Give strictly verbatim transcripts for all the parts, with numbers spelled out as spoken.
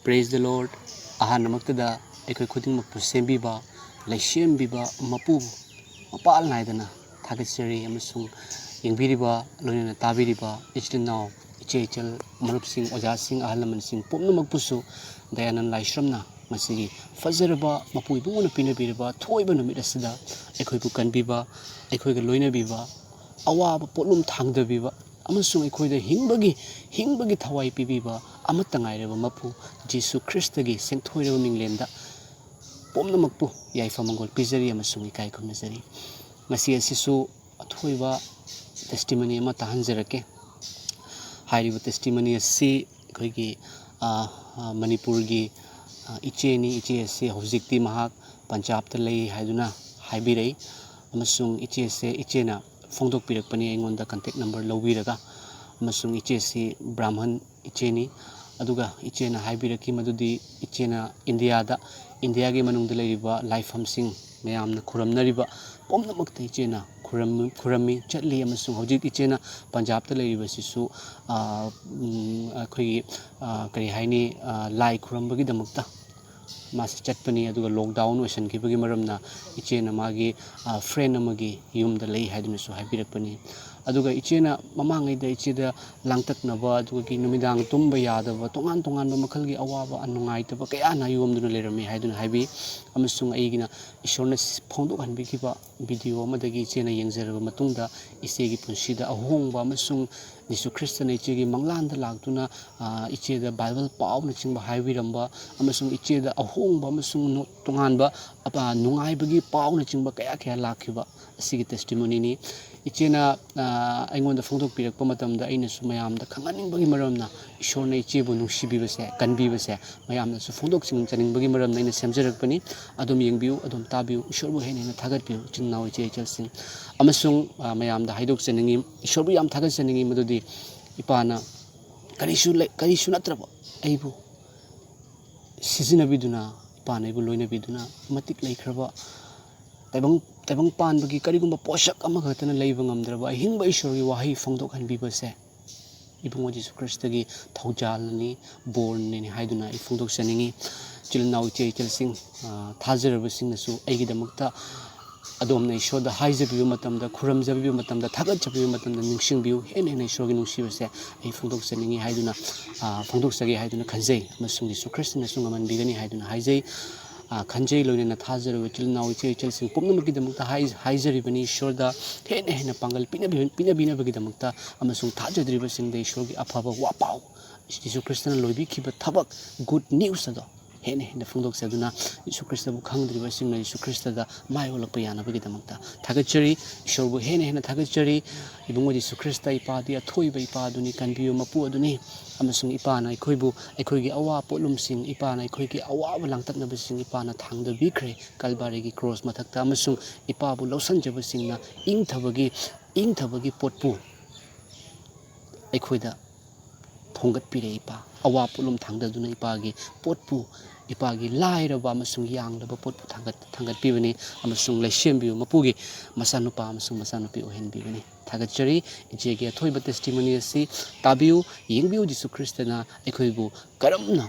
Praise the Lord. ꯑꯍꯥꯟꯕꯃꯛꯇꯗ ꯑꯩꯈꯣꯏ ꯈꯨꯗꯤꯡꯃꯛꯄꯨ ꯁꯦꯝꯕꯤꯕ, ꯂꯩꯁꯦꯝꯕꯤꯕ ꯃꯄꯨ ꯃꯄꯥꯜ ꯅꯥꯏꯗꯅ ꯊꯥꯒꯠꯆꯔꯤ, ꯑꯃꯁꯨꯡ ꯌꯦꯡꯕꯤꯔꯤꯕ, ꯂꯣꯏꯅꯅ ꯇꯥꯕꯤꯔꯤꯕ ꯏꯆꯤꯜ ꯏꯅꯥꯎ, ꯏꯆꯦ ꯏꯆꯜ, ꯃꯔꯨꯞꯁꯤꯡ, ꯑꯣꯖꯥꯁꯤꯡ, ꯑꯍꯜ ꯂꯃꯟꯁꯤꯡ ꯄꯨꯝꯅꯃꯛꯄꯨꯁꯨ ꯗꯌꯥꯅꯟ ꯂꯥꯏꯁ꯭ꯔꯝꯅ ꯉꯁꯤꯒꯤ ꯐꯖꯔꯕ ꯃꯄꯨ ꯏꯕꯨꯡꯉꯣꯅ ꯄꯤꯅꯕꯤꯔꯕ ꯊꯣꯏꯕ ꯅꯨꯃꯤꯠ ꯑꯁꯤꯗ ꯑꯩꯈꯣꯏꯕꯨ ꯀꯟꯕꯤꯕ, ꯑꯩꯈꯣꯏꯒ ꯂꯣꯏꯅꯕꯤꯕ, ꯑꯋꯥꯕ ꯄꯣꯠꯂꯨꯝ ꯊꯥꯡꯗꯕꯤꯕ, ꯑꯃꯁꯨꯡ ꯑꯩꯈꯣꯏꯗ ꯍꯤꯡꯕꯒꯤ, ꯍꯤꯡꯕꯒꯤ ꯊꯋꯥꯏ ꯄꯤꯕꯤꯕ ꯑꯃꯠꯇ ꯉꯥꯏꯔꯕ ꯃꯄꯨ ꯖꯤꯁꯨ ꯈ꯭ꯔꯤꯁꯇꯒꯤ ꯁꯦꯡꯊꯣꯏꯔꯕ ꯃꯤꯡꯂꯦꯟꯗ ꯄꯨꯝꯅꯃꯛꯄꯨ ꯌꯥꯏꯐ ꯃꯪꯒꯣꯜ ꯄꯤꯖꯔꯤ ꯑꯃꯁꯨꯡ ꯏꯀꯥꯏ ꯈꯨꯝꯅꯖꯔꯤ꯫ ꯉꯁꯤ ꯑꯁꯤꯁꯨ ꯑꯊꯣꯏꯕ testimony ꯑꯃ ꯇꯥꯍꯟꯖꯔꯛꯀꯦ꯫ ꯍꯥꯏꯔꯤꯕ testimony ꯑꯁꯤ ꯑꯩꯈꯣꯏꯒꯤ, ꯑ, ꯑ, ꯃꯅꯤꯄꯨꯔꯒꯤ, ꯑ, ꯏꯆꯦꯅꯤ꯫ ꯏꯆꯦ ꯑꯁꯤ ꯍꯧꯖꯤꯛꯇꯤ ꯃꯍꯥꯛ ꯄꯟꯖꯥꯕꯇ ꯂꯩ ꯍꯥꯏꯗꯨꯅ ꯍꯥꯏꯕꯤꯔꯛꯏ, ꯑꯃꯁꯨꯡ ꯏꯆꯦꯁꯦ, ꯏꯆꯦꯅ ꯐꯣꯡꯗꯣꯛꯄꯤꯔꯛꯄꯅꯤ ꯑꯩꯉꯣꯟꯗ contact number ꯂꯧꯕꯤꯔꯒ, ꯑꯃꯁꯨꯡ ꯏꯆꯦꯁꯤ ꯕ꯭ꯔꯥꯍꯃꯟ ꯏꯆꯦꯅꯤ꯫ ꯑꯗꯨꯒ ꯏꯆꯦꯅ ꯍꯥꯏꯕꯤꯔꯛꯈꯤ ꯃꯗꯨꯗꯤ ꯏꯆꯦꯅ ꯏꯟꯗꯤꯌꯥꯗ, ꯏꯟꯗꯤꯌꯥꯒꯤ ꯃꯅꯨꯡꯗ ꯂꯩꯔꯤꯕ ꯂꯥꯏꯐꯝꯁꯤꯡ, ꯃꯌꯥꯝꯅ ꯈꯨꯔꯨꯝꯅꯔꯤꯕ ꯄꯨꯝꯅꯃꯛꯇ ꯏꯆꯦꯅ ꯈꯨꯔꯝ-, ꯈꯨꯔꯝꯃꯤ, ꯆꯠꯂꯤ, ꯑꯃꯁꯨꯡ ꯍꯧꯖꯤꯛ ꯏꯆꯦꯅ ꯄꯟꯖꯥꯕꯇ ꯂꯩꯔꯤꯕꯁꯤꯁꯨ, ꯑ, ꯎꯝ, ꯑꯩꯈꯣꯏꯒꯤ, ꯑ, ꯀꯔꯤ ꯍꯥꯏꯅꯤ, ꯑ, ꯂꯥꯏ ꯈꯨꯔꯝꯕꯒꯤꯗꯃꯛꯇ ꯃꯥꯁꯤ ꯆꯠꯄꯅꯤ꯫ ꯑꯗꯨꯒ lockdown ꯑꯣꯏꯁꯟꯈꯤꯕꯒꯤ ꯃꯔꯝꯅ ꯏꯆꯦꯅ ꯃꯥꯒꯤ, ꯑ, friend ꯑꯃꯒꯤ ꯌꯨꯝꯗ ꯂꯩ ꯍꯥꯏꯗꯨꯅꯁꯨ ꯍꯥꯏꯕꯤꯔꯛꯄꯅꯤ꯫ ꯑꯗꯨꯒ ꯏꯆꯦꯅ ꯃꯃꯥꯡꯉꯩꯗ ꯏꯆꯦꯗ ꯂꯥꯡꯇꯛꯅꯕ, ꯑꯗꯨꯒꯤ ꯅꯨꯃꯤꯗꯥꯡ ꯇꯨꯝꯕ ꯌꯥꯗꯕ, ꯇꯣꯉꯥꯟ ꯇꯣꯉꯥꯟꯕ ꯃꯈꯜꯒꯤ ꯑꯋꯥꯕ, ꯅꯨꯡꯉꯥꯏꯇꯕ ꯀꯌꯥꯅ ꯌꯣꯝꯗꯨꯅ ꯂꯩꯔꯝꯃꯤ ꯍꯥꯏꯗꯨꯅ ꯍꯥꯏꯕꯤ꯫ ꯑꯃꯁꯨꯡ ꯑꯩꯒꯤꯅ ꯏꯁꯣꯔꯅ ꯐꯣꯡꯗꯣꯛꯍꯟꯕꯤꯈꯤꯕ video ꯑꯃꯗꯒꯤ ꯏꯆꯦꯅ ꯌꯦꯡꯖꯔꯕ ꯃꯇꯨꯡꯗ, ꯏꯆꯦꯒꯤ ꯄꯨꯟꯁꯤꯗ ꯑꯍꯣꯡꯕ ꯑꯃꯁꯨꯡ ꯖꯤꯁꯨ ꯈ꯭ꯔꯤꯁꯇꯅ ꯏꯆꯦꯒꯤ ꯃꯪꯂꯥꯟꯗ ꯂꯥꯛꯇꯨꯅ, ꯑ, ꯏꯆꯦꯗ ꯕꯥꯏꯕꯜ ꯄꯥꯎꯅꯆꯤꯡꯕ ꯍꯥꯏꯕꯤꯔꯝꯕ, ꯑꯃꯁꯨꯡ ꯏꯆꯦꯗ ꯑꯍꯣꯡꯕ ꯑꯃꯁꯨꯡ ꯅꯣ-, ꯇꯣꯉꯥꯟꯕ, ꯑꯄꯥ-, ꯅꯨꯡꯉꯥꯏꯕꯒꯤ ꯄꯥꯎꯅꯆꯤꯡꯕ ꯀꯌꯥ ꯀꯌꯥ ꯂꯥꯛꯈꯤꯕ ꯑꯁꯤꯒꯤ testimony ꯅꯤ꯫ ꯏꯆꯦꯅ, ꯑ, ꯑꯩꯉꯣꯟꯗ ꯐꯣꯡꯗꯣꯛꯄꯤꯔꯛꯄ ꯃꯇꯝꯗ ꯑꯩꯅꯁꯨ ꯃꯌꯥꯝꯗ ꯈꯪꯍꯟꯅꯤꯡꯕꯒꯤ ꯃꯔꯝꯅ ꯏꯁꯣꯔꯅ ꯏꯆꯦꯕꯨ ꯅꯨꯡꯁꯤꯕꯤꯕꯁꯦ, ꯀꯟꯕꯤꯕꯁꯦ ꯃꯌꯥꯝꯗꯁꯨ ꯐꯣꯡꯗꯣꯛꯆꯅꯤꯡꯕꯒꯤ ꯃꯔꯝꯅ ꯑꯩꯅ ꯁꯦꯝꯖꯔꯛꯄꯅꯤ꯫ ꯑꯗꯨꯝ ꯌꯦꯡꯕꯤꯌꯨ, ꯑꯗꯨꯝ ꯇꯥꯕꯤꯌꯨ꯫ ꯏꯁꯣꯔꯕꯨ ꯍꯦꯟꯅ ꯍꯦꯟꯅ ꯊꯥꯒꯠꯄꯤꯌꯨ, ꯏꯆꯤꯟ ꯏꯅꯥꯎ, ꯏꯆꯦ ꯏꯆꯜꯁꯤꯡ꯫ ꯑꯃꯁꯨꯡ, ꯑ, ꯃꯌꯥꯝꯗ ꯍꯥꯏꯗꯣꯛꯆꯅꯤꯡꯉꯤ, ꯏꯁꯣꯔꯕꯨ ꯌꯥꯝ ꯊꯥꯒꯠꯆꯅꯤꯡꯉꯤ ꯃꯗꯨꯗꯤ ꯏꯄꯥꯅ ꯀꯔꯤꯁꯨ ꯂꯩ-, ꯀꯔꯤꯁꯨ ꯅꯠꯇ꯭ꯔꯕ ꯑꯩꯕꯨ ꯁꯤꯖꯤꯟꯅꯕꯤꯗꯨꯅ, ꯏꯄꯥꯅ ꯑꯩꯕꯨ ꯂꯣꯏꯅꯕꯤꯗꯨꯅ, ꯃꯇꯤꯛ ꯂꯩꯈ꯭ꯔꯕ ꯇꯥꯏꯕꯪ, ꯇꯥꯏꯕꯪ ꯄꯥꯟꯕꯒꯤ ꯀꯔꯤꯒꯨꯝꯕ ꯄꯣꯠꯁꯛ ꯑꯃꯈꯛꯇꯅ ꯂꯩꯕ ꯉꯝꯗ꯭ꯔꯕ ꯑꯍꯤꯡꯕ ꯏꯁꯣꯔꯒꯤ ꯋꯥꯍꯩ ꯐꯣꯡꯗꯣꯛꯍꯟꯕꯤꯕꯁꯦ ꯏꯕꯨꯡꯉꯣ ꯖꯤꯁꯨ ꯈ꯭ꯔꯤꯁꯇꯒꯤ ꯊꯧꯖꯥꯜꯅꯤ, ꯕꯣꯔꯅꯤ ꯍꯥꯏꯗꯨꯅ ꯑꯩ ꯐꯣꯡꯗꯣꯛꯆꯅꯤꯡꯉꯤ꯫ ꯏꯆꯤꯜ ꯏꯅꯥꯎ, ꯏꯆꯦ ꯏꯆꯜꯁꯤꯡ, ꯑ, ꯊꯥꯖꯔꯕꯁꯤꯡꯅꯁꯨ ꯑꯩꯒꯤꯗꯃꯛꯇ ꯑꯗꯣꯝꯅ ꯏꯁꯣꯔꯗ ꯍꯥꯏꯖꯕꯤꯕ ꯃꯇꯝꯗ, ꯈꯨꯔꯨꯝꯖꯕꯤꯕ ꯃꯇꯝꯗ, ꯊꯥꯒꯠꯆꯕꯤꯕ ꯃꯇꯝꯗ ꯅꯤꯡꯁꯤꯡꯕꯤꯌꯨ꯫ ꯍꯦꯟꯅ ꯍꯦꯟꯅ ꯏꯁꯣꯔꯒꯤ ꯅꯨꯡꯁꯤꯕꯁꯦ ꯑꯩ ꯐꯣꯡꯗꯣꯛꯆꯅꯤꯡꯉꯤ ꯍꯥꯏꯗꯨꯅ, ꯑ, ꯐꯣꯡꯗꯣꯛꯆꯒꯦ ꯍꯥꯏꯗꯨꯅ ꯈꯟꯖꯩ, ꯑꯃꯁꯨꯡ ꯖꯤꯁꯨ ꯈ꯭ꯔꯤꯁꯇꯅꯁꯨ ꯉꯝꯍꯟꯕꯤꯒꯅꯤ ꯍꯥꯏꯗꯨꯅ ꯍꯥꯏꯖꯩ꯫ ꯑ, ꯈꯟꯖꯩ꯫ ꯂꯣꯏꯅꯅ ꯊꯥꯖꯔꯕ ꯏꯆꯤꯜ ꯏꯅꯥꯎ, ꯏꯆꯦ ꯏꯆꯜꯁꯤꯡ ꯄꯨꯝꯅꯃꯛꯀꯤꯗꯃꯛꯇ ꯍꯥꯏ-, ꯍꯥꯏꯖꯔꯤꯕꯅꯤ, ꯏꯁꯣꯔꯗ ꯍꯦꯟꯅ ꯍꯦꯟꯅ ꯄꯥꯡꯒꯜ ꯄꯤꯅꯕꯤ-, ꯄꯤꯅꯕꯤꯅꯕꯒꯤꯗꯃꯛꯇ, ꯑꯃꯁꯨꯡ ꯊꯥꯖꯗ꯭ꯔꯤꯕꯁꯤꯡꯗ ꯏꯁꯣꯔꯒꯤ ꯑꯐꯕ ꯋꯥꯄꯥꯎ, ꯖꯤꯁꯨ ꯈ꯭ꯔꯤꯁꯇꯅ ꯂꯣꯏꯕꯤꯈꯤꯕ ꯊꯕꯛ, ꯒꯨꯗ ꯅ꯭ꯌꯨꯁ ꯑꯗꯣ ꯍꯦꯟꯅ ꯍꯦꯟꯅ ꯐꯣꯡꯗꯣꯛꯆꯗꯨꯅ, ꯖꯤꯁꯨ ꯈ꯭ꯔꯤꯁꯇꯕꯨ ꯈꯪꯗ꯭ꯔꯤꯕꯁꯤꯡꯅ ꯖꯤꯁꯨ ꯈ꯭ꯔꯤꯁꯇꯗ ꯃꯥꯏ ꯑꯣꯜꯂꯛꯄ ꯌꯥꯅꯕꯒꯤꯗꯃꯛꯇ ꯊꯥꯒꯠꯆꯔꯤ꯫ ꯏꯁꯣꯔꯕꯨ ꯍꯦꯟꯅ ꯍꯦꯟꯅ ꯊꯥꯒꯠꯆꯔꯤ꯫ ꯏꯕꯨꯡꯉꯣ ꯖꯤꯁꯨ ꯈ꯭ꯔꯤꯁꯇ, ꯏꯄꯥꯗꯤ ꯑꯊꯣꯏꯕ ꯏꯄꯥ ꯑꯗꯨꯅꯤ, ꯀꯟꯕꯤꯌꯨ ꯃꯄꯨ ꯑꯗꯨꯅꯤ꯫ ꯑꯃꯁꯨꯡ ꯏꯄꯥꯅ ꯑꯩꯈꯣꯏꯕꯨ, ꯑꯩꯈꯣꯏꯒꯤ ꯑꯋꯥ ꯄꯣꯠꯂꯨꯝꯁꯤꯡ, ꯏꯄꯥꯅ ꯑꯩꯈꯣꯏꯒꯤ ꯑꯋꯥꯕ ꯂꯥꯡꯇꯛꯅꯕꯁꯤꯡ ꯏꯄꯥꯅ ꯊꯥꯡꯗꯕꯤꯈ꯭ꯔꯦ ꯀꯜꯕꯥꯔꯤꯒꯤ ꯀ꯭ꯔꯣꯁ ꯃꯊꯛꯇ, ꯑꯃꯁꯨꯡ ꯏꯄꯥꯕꯨ ꯂꯧꯁꯟꯖꯕꯁꯤꯡꯅ ꯏꯪꯊꯕꯒꯤ, ꯏꯪꯊꯕꯒꯤ ꯄꯣꯠꯄꯨ ꯑꯩꯈꯣꯏꯗ ꯊꯣꯡꯒꯠꯄꯤꯔꯦ꯫ ꯏꯄꯥ, ꯑꯋꯥ ꯄꯣꯠꯂꯨꯝ ꯊꯥꯡꯗꯗꯨꯅ ꯏꯄꯥꯒꯤ ꯄꯣꯠꯄꯨ, ꯏꯄꯥꯒꯤ ꯂꯥꯏꯔꯕ ꯑꯃꯁꯨꯡ ꯌꯥꯡꯂꯕ ꯄꯣꯠꯄꯨ ꯊꯥꯡꯒꯠ-, ꯊꯥꯡꯒꯠꯄꯤꯕꯅꯤ, ꯑꯃꯁꯨꯡ ꯂꯩꯁꯦꯝꯕꯤꯌꯨ ꯃꯄꯨꯒꯤ ꯃꯆꯥꯅꯨꯄꯥ ꯑꯃꯁꯨꯡ ꯃꯆꯥꯅꯨꯄꯤ ꯑꯣꯏꯍꯟꯕꯤꯕꯅꯤ꯫ ꯊꯥꯒꯠꯆꯔꯤ꯫ ꯏꯆꯦꯒꯤ ꯑꯊꯣꯏꯕ ꯇꯦꯁꯇꯤꯃꯣꯅꯤ ꯑꯁꯤ ꯇꯥꯕꯤꯌꯨ, ꯌꯦꯡꯕꯤꯌꯨ꯫ ꯖꯤꯁꯨ ꯈ꯭ꯔꯤꯁꯇꯅ ꯑꯩꯈꯣꯏꯕꯨ ꯀꯔꯝꯅ,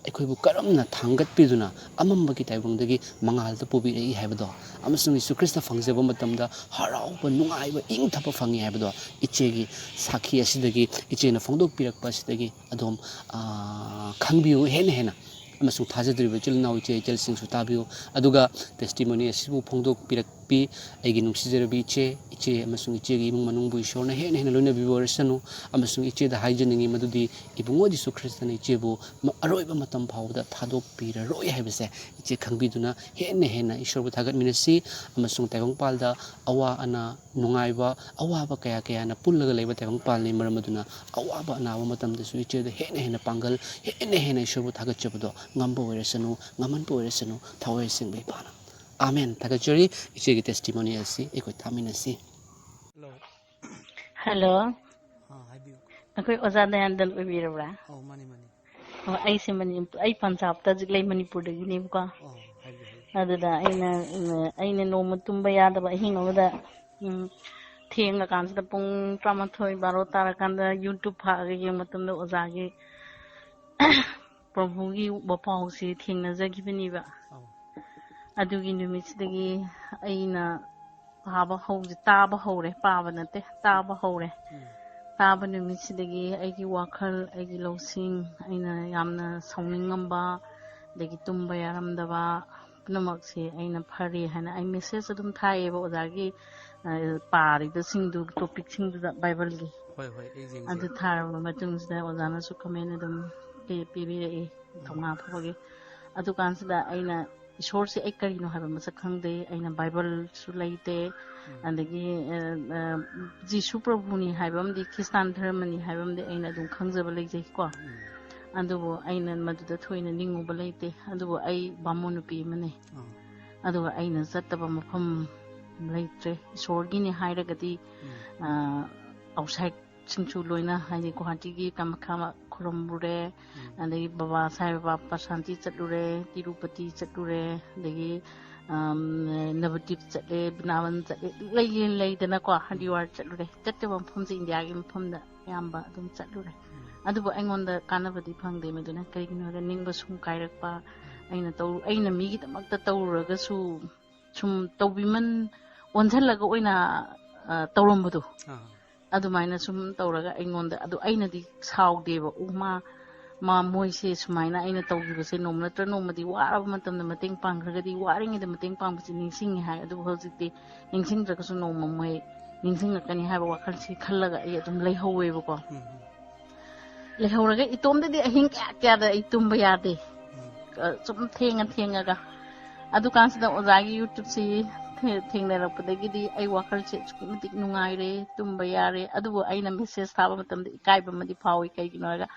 ꯑꯩꯈꯣꯏꯕꯨ ꯀꯔꯝꯅ ꯊꯥꯡꯒꯠꯄꯤꯗꯨꯅ ꯑꯃꯝꯕꯒꯤ ꯇꯥꯏꯕꯪꯗꯒꯤ ꯃꯉꯥꯜꯗ ꯄꯨꯕꯤꯔꯛꯏ ꯍꯥꯏꯕꯗꯣ, ꯑꯃꯁꯨꯡ ꯖꯤꯁꯨ ꯈ꯭ꯔꯤꯁꯇ ꯐꯪꯖꯕ ꯃꯇꯝꯗ ꯍꯔꯥꯎꯕ, ꯅꯨꯡꯉꯥꯏꯕ, ꯏꯪꯊꯕ ꯐꯪꯉꯤ ꯍꯥꯏꯕꯗꯣ, ꯏꯆꯦꯒꯤ ꯁꯥꯈꯤ ꯑꯁꯤꯗꯒꯤ, ꯏꯆꯦꯅ ꯐꯣꯡꯗꯣꯛꯄꯤꯔꯛꯄ ꯑꯁꯤꯗꯒꯤ ꯑꯗꯣꯝ, ꯑꯥ, ꯈꯪꯕꯤꯌꯨ ꯍꯦꯟꯅ ꯍꯦꯟꯅ꯫ ꯑꯃꯁꯨꯡ ꯊꯥꯖꯗ꯭ꯔꯤꯕ ꯏꯆꯤꯜ ꯏꯅꯥꯎ, ꯏꯆꯦ ꯏꯆꯜꯁꯤꯡꯁꯨ ꯇꯥꯕꯤꯌꯨ꯫ ꯑꯗꯨꯒ ꯇꯦꯁꯇꯤꯃꯣꯅꯤ ꯑꯁꯤꯕꯨ ꯐꯣꯡꯗꯣꯛꯄꯤꯔꯛꯄꯤ ꯑꯩꯒꯤ ꯅꯨꯡꯁꯤꯖꯔꯕꯤ ꯏꯆꯦ, ꯏꯆꯦ ꯑꯃꯁꯨꯡ ꯏꯆꯦꯒꯤ ꯏꯃꯨꯡ ꯃꯅꯨꯡꯕꯨ ꯏꯁꯣꯔꯅ ꯍꯦꯟꯅ ꯍꯦꯟꯅ ꯂꯣꯏꯅꯕꯤꯕ ꯑꯣꯏꯔꯁꯅꯨ꯫ ꯑꯃꯁꯨꯡ ꯏꯆꯦꯗ ꯍꯥꯏꯖꯅꯤꯡꯉꯤ ꯃꯗꯨꯗꯤ ꯏꯕꯨꯡꯉꯣ ꯖꯤꯁꯨ ꯈ꯭ꯔꯤꯁꯇꯅ ꯏꯆꯦꯕꯨ ꯃ-, ꯑꯔꯣꯏꯕ ꯃꯇꯝ ꯐꯥꯎꯕꯗ ꯊꯥꯗꯣꯛꯄꯤꯔꯔꯣꯏ ꯍꯥꯏꯕꯁꯦ ꯏꯆꯦ ꯈꯪꯕꯤꯗꯨꯅ ꯍꯦꯟꯅ ꯍꯦꯟꯅ ꯏꯁꯣꯔꯕꯨ ꯊꯥꯒꯠꯃꯤꯟꯅꯁꯤ꯫ ꯑꯃꯁꯨꯡ ꯇꯥꯏꯕꯪꯄꯥꯜꯗ ꯑꯋꯥ ꯑꯅꯥ, ꯅꯨꯡꯉꯥꯏꯕ, ꯑꯋꯥꯕ ꯀꯌꯥ ꯀꯌꯥꯅ ꯄꯨꯜꯂꯒ ꯂꯩꯕ ꯇꯥꯏꯕꯪꯄꯥꯜꯅꯤ꯫ ꯃꯔꯝ ꯑꯗꯨꯅ ꯑꯋꯥꯕ ꯑꯅꯥꯕ ꯃꯇꯝꯗꯁꯨ ꯏꯆꯦꯗ ꯍꯦꯟꯅ ꯍꯦꯟꯅ ꯄꯥꯡꯒꯜ, ꯍꯦꯟꯅ ꯍꯦꯟꯅ ꯏꯁꯣꯔꯕꯨ ꯊꯥꯒꯠꯆꯕꯗꯣ ꯉꯝꯕ ꯑꯣꯏꯔꯁꯅꯨ, ꯉꯝꯍꯟꯕ ꯑꯣꯏꯔꯁꯅꯨ, ꯊꯋꯥꯏ ꯑꯁꯦꯡꯕ ꯏꯄꯥꯅ꯫ ꯑꯥꯃꯦꯟ꯫ ꯊꯥꯒꯠꯆꯔꯤ ꯏꯆꯦꯒꯤ ꯇꯦꯁꯇꯤꯃꯣꯅꯤ ꯑꯁꯤ ꯑꯩꯈꯣꯏ ꯇꯥꯃꯤꯟꯅꯁꯤ꯫ ꯍꯜꯂꯣ꯫ ꯍꯜꯂꯣ꯫ ꯑꯥ, ꯍꯥꯏꯕꯤꯌꯨ꯫ ꯑꯩꯈꯣꯏ ꯑꯣꯖꯥ ꯗꯌꯥꯅꯟꯗꯟ ꯑꯣꯏꯕꯤꯔꯕ꯭ꯔꯥ? ꯑꯧ, ꯃꯥꯅꯤ, ꯃꯥꯅꯤ꯫ ꯑꯣ, ꯑꯩꯁꯦ ꯃꯅꯤ-, ꯑꯩ ꯄꯟꯖꯥꯕꯇ ꯍꯧꯖꯤꯛ ꯂꯩ, ꯃꯅꯤꯄꯨꯔꯗꯒꯤꯅꯦꯕꯀꯣ꯫ ꯑꯣ, ꯍꯥꯏꯕꯤꯌꯨ, ꯍꯥꯏꯕꯤꯌꯨ꯫ ꯑꯗꯨꯗ ꯑꯩꯅ, ꯎꯝ, ꯑꯩꯅ ꯅꯣꯡꯃ ꯇꯨꯝꯕ ꯌꯥꯗꯕ ꯑꯍꯤꯡ ꯑꯃꯗ, ꯎꯝ, ꯊꯦꯡꯉꯀꯥꯟꯁꯤꯗ ꯄꯨꯡ ꯇꯔꯥꯃꯥꯊꯣꯏ ꯕꯥꯔꯣ ꯇꯥꯔꯀꯥꯟꯗ YouTube ꯐꯥꯛꯑꯒ ꯌꯦꯡꯕ ꯃꯇꯝꯗ ꯑꯣꯖꯥꯒꯤ ꯄ꯭ꯔꯚꯨꯒꯤ ꯋꯥꯄꯥꯎꯁꯤ ꯊꯦꯡꯅꯖꯈꯤꯕꯅꯦꯕ꯫ ꯑꯧ꯫ ꯑꯗꯨꯒꯤ ꯅꯨꯃꯤꯠꯁꯤꯗꯒꯤ ꯑꯩꯅ ꯄꯥꯕ ꯍꯧ-, ꯇꯥꯕ ꯍꯧꯔꯦ, ꯄꯥꯕ ꯅꯠꯇꯦ, ꯇꯥꯕ ꯍꯧꯔꯦ꯫ ꯎꯝ꯫ ꯇꯥꯕ ꯅꯨꯃꯤꯠꯁꯤꯗꯒꯤ ꯑꯩꯒꯤ ꯋꯥꯈꯜ, ꯑꯩꯒꯤ ꯂꯧꯁꯤꯡ, ꯑꯩꯅ ꯌꯥꯝꯅ ꯁꯥꯎꯅꯤꯡꯉꯝꯕ, ꯑꯗꯒꯤ ꯇꯨꯝꯕ ꯌꯥꯔꯝꯗꯕ ꯄꯨꯝꯅꯃꯛꯁꯦ ꯑꯩꯅ ꯐꯔꯦ ꯍꯥꯏꯅ ꯑꯩ message ꯑꯗꯨꯝ ꯊꯥꯏꯌꯦꯕ ꯑꯣꯖꯥꯒꯤ, ꯑ, ꯄꯥꯔꯤꯕꯁꯤꯡꯗꯨ, topicꯁꯤꯡꯗꯨꯗ Bibleꯒꯤ꯫ ꯍꯣꯏ, ꯍꯣꯏ, ꯑꯩ ꯌꯦꯡꯖꯩ꯫ ꯑꯗꯨ ꯊꯥꯔꯕ ꯃꯇꯨꯡꯁꯤꯗ ꯑꯣꯖꯥꯅꯁꯨ comment ꯑꯗꯨꯝ ꯄꯤ-, ꯄꯤꯕꯤꯔꯛꯏ, ꯊꯧꯅꯥ ꯐꯕꯒꯤ꯫ ꯑꯗꯨꯀꯥꯟꯁꯤꯗ ꯑꯩꯅ ꯏꯁꯣꯔꯁꯦ ꯑꯩ ꯀꯔꯤꯅꯣ ꯍꯥꯏꯕ ꯃꯁꯛ ꯈꯪꯗꯦ, ꯑꯩꯅ Bibleꯁꯨ ꯂꯩꯇꯦ, ꯎꯝ꯫ ꯑꯗꯒꯤ, ꯑ, ꯑ, ꯖꯤꯁꯨ ꯄ꯭ꯔꯚꯨꯅꯤ ꯍꯥꯏꯕ ꯑꯃꯗꯤ ꯈ꯭ꯔꯤꯁꯇꯥꯟ ꯙꯔꯃꯅꯤ ꯍꯥꯏꯕ ꯑꯃꯗꯤ ꯑꯩꯅ ꯑꯗꯨꯝ ꯈꯪꯖꯕ ꯂꯩꯖꯩꯀꯣ꯫ ꯎꯝ꯫ ꯑꯗꯨꯕꯨ ꯑꯩꯅ ꯃꯗꯨꯗ ꯊꯣꯏꯅ ꯅꯤꯡꯉꯨꯕ ꯂꯩꯇꯦ꯫ ꯑꯗꯨꯕꯨ ꯑꯩ ꯕꯥꯃꯣꯟ ꯅꯨꯄꯤ ꯑꯃꯅꯤ꯫ ꯑꯥ꯫ ꯑꯗꯨꯒ ꯑꯩꯅ ꯆꯠꯇꯕ ꯃꯐꯝ ꯂꯩꯇ꯭ꯔꯦ꯫ ꯏꯁꯣꯔꯒꯤꯅꯤ ꯍꯥꯏꯔꯒꯗꯤ, ꯎꯝ꯫ ꯑ, outsideꯁꯤꯡꯁꯨ ꯂꯣꯏꯅ, ꯍꯥꯏꯗꯤ ꯒꯨꯋꯥꯍꯥꯇꯤꯒꯤ ꯀꯃꯈꯥ ꯈꯨꯔꯨꯝꯃꯨꯔꯦ, ꯎꯝ꯫ ꯑꯗꯒꯤ ꯕꯕꯥ ꯁꯥꯏ ꯕꯕꯥ ꯄ꯭ꯔꯁꯥꯟꯇꯤ ꯆꯠꯂꯨꯔꯦ, ꯇꯤꯔꯨꯄꯇꯤ ꯆꯠꯂꯨꯔꯦ, ꯑꯗꯒꯤ, ꯑꯝ, ꯅꯕꯗꯤꯞ ꯆꯠꯂꯦ, ꯕ꯭ꯔꯤꯟꯗꯥꯕꯟ ꯆꯠꯂꯦ, ꯂꯩ-, ꯂꯩꯗꯅꯀꯣ, ꯍꯔꯤꯗ꯭ꯋꯥꯔ ꯆꯠꯂꯨꯔꯦ꯫ ꯆꯠꯇꯕ ꯃꯐꯝꯁꯦ ꯏꯟꯗꯤꯌꯥꯒꯤ ꯃꯐꯝꯗ ꯑꯌꯥꯝꯕ ꯑꯗꯨꯝ ꯆꯠꯂꯨꯔꯦ꯫ ꯎꯝ꯫ ꯑꯗꯨꯕꯨ ꯑꯩꯉꯣꯟꯗ ꯀꯥꯟꯅꯕꯗꯤ ꯐꯪꯗꯦ ꯃꯗꯨꯅ꯫ ꯀꯔꯤꯒꯤꯅꯣ ꯍꯥꯏꯔꯒ ꯅꯤꯡꯕ ꯁꯨꯝ ꯀꯥꯏꯔꯛꯄ, ꯑꯩꯅ ꯇꯧ-, ꯑꯩꯅ ꯃꯤꯒꯤꯗꯃꯛꯇ ꯇꯧꯔꯨꯔꯒꯁꯨ ꯁꯨꯝ ꯇꯧꯕꯤꯃꯟ ꯑꯣꯟꯁꯤꯜꯂꯒ ꯑꯣꯏꯅ, ꯑ, ꯇꯧꯔꯝꯕꯗꯣ꯫ ꯑꯥ꯫ ꯑꯗꯨꯃꯥꯏꯅ ꯁꯨꯝ ꯇꯧꯔꯒ ꯑꯩꯉꯣꯟꯗ, ꯑꯗꯨ ꯑꯩꯅꯗꯤ ꯁꯥꯎꯗꯦꯕ꯫ "ꯑꯣ, ꯃꯥ, ꯃꯥ, ꯃꯣꯏꯁꯦ ꯁꯨꯃꯥꯏꯅ ꯑꯩꯅ ꯇꯧꯈꯤꯕꯁꯦ ꯅꯣꯡꯃ ꯅꯠꯇ꯭ꯔ ꯅꯣꯡꯃꯗꯤ ꯋꯥꯔꯕ ꯃꯇꯝꯗ ꯃꯇꯦꯡ ꯄꯥꯡꯈ꯭ꯔꯒꯗꯤ, ꯋꯥꯔꯤꯉꯩꯗ ꯃꯇꯦꯡ ꯄꯥꯡꯕꯁꯦ ꯅꯤꯡꯁꯤꯡꯉꯤ" ꯍꯥꯏ꯫ ꯑꯗꯨꯕꯨ ꯍꯧꯖꯤꯛꯇꯤ ꯅꯤꯡꯁꯤꯡꯗ꯭ꯔꯒꯁꯨ ꯅꯣꯡꯃ ꯃꯣꯏ ꯅꯤꯡꯁꯤꯡꯉꯛꯀꯅꯤ ꯍꯥꯏꯕ ꯋꯥꯈꯜꯁꯤ ꯈꯜꯂꯒ ꯑꯩ ꯑꯗꯨꯝ ꯂꯩꯍꯧꯋꯦꯕꯀꯣ꯫ ꯎꯝ, ꯎꯝ꯫ ꯂꯩꯍꯧꯔꯒ ꯏꯇꯣꯝꯗꯗꯤ ꯑꯍꯤꯡ ꯀꯌꯥ ꯀꯌꯥꯗ ꯑꯩ ꯇꯨꯝꯕ ꯌꯥꯗꯦ꯫ ꯎꯝ꯫ ꯑ, ꯁꯨꯝ ꯊꯦꯡꯉ ꯊꯦꯡꯉꯒ꯫ ꯑꯗꯨꯀꯥꯟꯁꯤꯗ ꯑꯣꯖꯥꯒꯤ YouTubeꯁꯤ ꯊꯦ-, ꯊꯦꯡꯅꯔꯛꯄꯗꯒꯤꯗꯤ ꯑꯩ ꯋꯥꯈꯜꯁꯦ ꯑꯁꯨꯛꯀꯤ ꯃꯇꯤꯛ ꯅꯨꯡꯉꯥꯏꯔꯦ, ꯇꯨꯝꯕ ꯌꯥꯔꯦ꯫ ꯑꯗꯨꯕꯨ ꯑꯩꯅ message ꯊꯥꯕ ꯃꯇꯝꯗ ꯏꯀꯥꯏꯕ ꯑꯃꯗꯤ ꯐꯥꯎꯏ꯫ ꯀꯩꯒꯤꯅꯣ ꯍꯥꯏꯔꯒ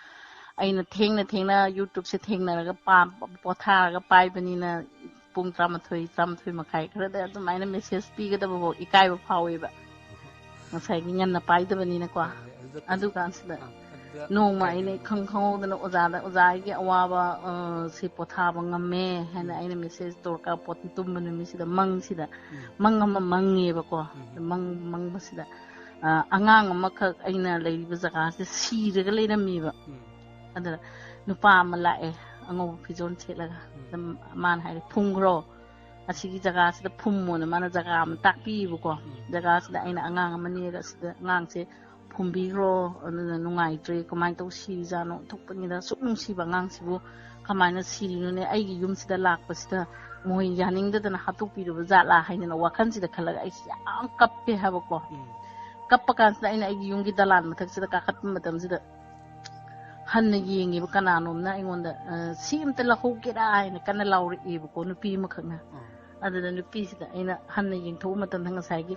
ꯑꯩꯅ ꯊꯦꯡꯅ ꯊꯦꯡꯅ YouTubeꯁꯦ ꯊꯦꯡꯅꯔꯒ ꯄꯥ-, ꯄꯣꯊꯥꯔꯒ ꯄꯥꯏꯕꯅꯤꯅ ꯄꯨꯡ ꯇꯔꯥꯃꯥꯊꯣꯏ, ꯇꯔꯥꯃꯥꯊꯣꯏ ꯃꯈꯥꯏ ꯈꯔꯗ ꯑꯗꯨꯃꯥꯏꯅ message ꯄꯤꯒꯗꯕꯐꯥꯎ ꯏꯀꯥꯏꯕ ꯐꯥꯎꯋꯦꯕ꯫ ꯉꯁꯥꯏꯒꯤ ꯉꯟꯅ ꯄꯥꯏꯗꯕꯅꯤꯅꯀꯣ꯫ ꯍꯣꯏ, ꯍꯣꯏ, ꯑꯗꯨꯗ ꯑꯗꯨꯀꯥꯟꯁꯤꯗ ꯑꯥ, ꯑꯗꯨ ꯅꯣꯡꯃ ꯑꯩꯅ ꯏꯈꯪ ꯈꯪꯍꯧꯗꯅ ꯑꯣꯖꯥꯗ, "ꯑꯣꯖꯥ, ꯑꯩꯒꯤ ꯑꯋꯥꯕ, ꯑ, ꯁꯤ ꯄꯣꯊꯥꯕ ꯉꯝꯃꯦ" ꯍꯥꯏꯅ ꯎꯝ꯫ ꯑꯩꯅ message ꯇꯧꯔꯀꯥꯟ ꯄꯣꯠ ꯇꯨꯝꯕ ꯅꯨꯃꯤꯠꯁꯤꯗ ꯃꯪꯁꯤꯗ, ꯎꯝ꯫ ꯃꯪ ꯑꯃ ꯃꯪꯉꯦꯕꯀꯣ꯫ ꯎꯝ꯫ ꯃꯪ ꯃꯪꯕꯁꯤꯗ, ꯑ, ꯑꯉꯥꯡ ꯑꯃꯈꯛ ꯑꯩꯅ ꯂꯩꯔꯤꯕ ꯖꯒꯥꯁꯤꯗ ꯁꯤꯔꯒ ꯂꯩꯔꯝꯃꯦꯕ꯫ ꯎꯝ꯫ ꯑꯗꯨꯗ ꯅꯨꯄꯥ ꯑꯃ ꯂꯥꯛꯑꯦ, ꯑꯉꯧꯕ ꯐꯤꯖꯣꯜ ꯁꯦꯠꯂꯒ꯫ ꯎꯝ꯫ ꯑꯗꯨꯝ ꯃꯥꯅ ꯍꯥꯏꯔꯦ, "ꯐꯨꯝꯈ꯭ꯔꯣ, ꯑꯁꯤꯒꯤ ꯖꯒꯥꯁꯤꯗ ꯐꯨꯝꯃꯣꯅ" ꯃꯥꯅ ꯖꯒꯥ ꯑꯃ ꯇꯥꯛꯄꯤꯌꯦꯕꯀꯣ꯫ ꯎꯝ꯫ ꯖꯒꯥꯁꯤꯗ ꯑꯩꯅ ꯑꯉꯥꯡ ꯑꯃ ꯅꯦꯛꯑꯒ ꯑꯁꯤꯗ ꯑꯉꯥꯡꯁꯦ ꯐꯨꯝꯕꯤꯈ꯭ꯔꯣ, ꯑꯗꯨꯅ ꯅꯨꯡꯉꯥꯏꯇ꯭ꯔꯦ, ꯀꯃꯥꯏꯅ ꯇꯧ ꯁꯤꯔꯤꯖꯥꯠꯅꯣ, ꯑꯣꯟꯊꯣꯛꯄꯅꯤꯗ, ꯑꯁꯨꯛ ꯅꯨꯡꯁꯤꯕ ꯑꯉꯥꯡꯁꯤꯕꯨ ꯀꯃꯥꯏꯅ ꯁꯤꯔꯤꯅꯣꯅꯦ, ꯑꯩꯒꯤ ꯌꯨꯝꯁꯤꯗ ꯂꯥꯛꯄꯁꯤꯗ ꯃꯣꯏ ꯌꯥꯅꯤꯡꯗꯗꯅ ꯍꯥꯠꯇꯣꯛꯄꯤꯔꯨꯕ ꯖꯥꯠꯂꯥ ꯍꯥꯏꯗꯅ ꯋꯥꯈꯜꯁꯤꯗ ꯈꯜꯂꯒ ꯑꯩꯁꯤ ꯌꯥꯝ ꯀꯞꯄꯦ ꯍꯥꯏꯕꯀꯣ꯫ ꯎꯝ꯫ ꯀꯞꯄ ꯀꯥꯟꯁꯤꯗ ꯑꯩꯅ ꯑꯩꯒꯤ ꯌꯨꯝꯒꯤ ꯗꯂꯥꯟ ꯃꯊꯛꯁꯤꯗ ꯀꯥꯈꯠꯄ ꯃꯇꯝꯁꯤꯗ ꯍꯟꯅ ꯌꯦꯡꯉꯤꯕ ꯀꯅꯥꯅꯣꯝꯅ ꯑꯩꯉꯣꯟꯗ, "ꯑ, ꯁꯤ ꯑꯝꯇ ꯂꯧꯍꯧꯒꯦꯔꯥ?" ꯍꯥꯏꯅ ꯀꯟꯅ ꯂꯥꯎꯔꯛꯑꯦꯕꯀꯣ, ꯅꯨꯄꯤ ꯑꯃꯈꯛꯅ꯫ ꯎꯝ꯫ ꯑꯗꯨꯗ ꯅꯨꯄꯤꯁꯤꯗ ꯑꯩꯅ ꯍꯟꯅ ꯌꯦꯡꯊꯣꯛꯄ ꯃꯇꯝꯗ ꯉꯁꯥꯏꯒꯤ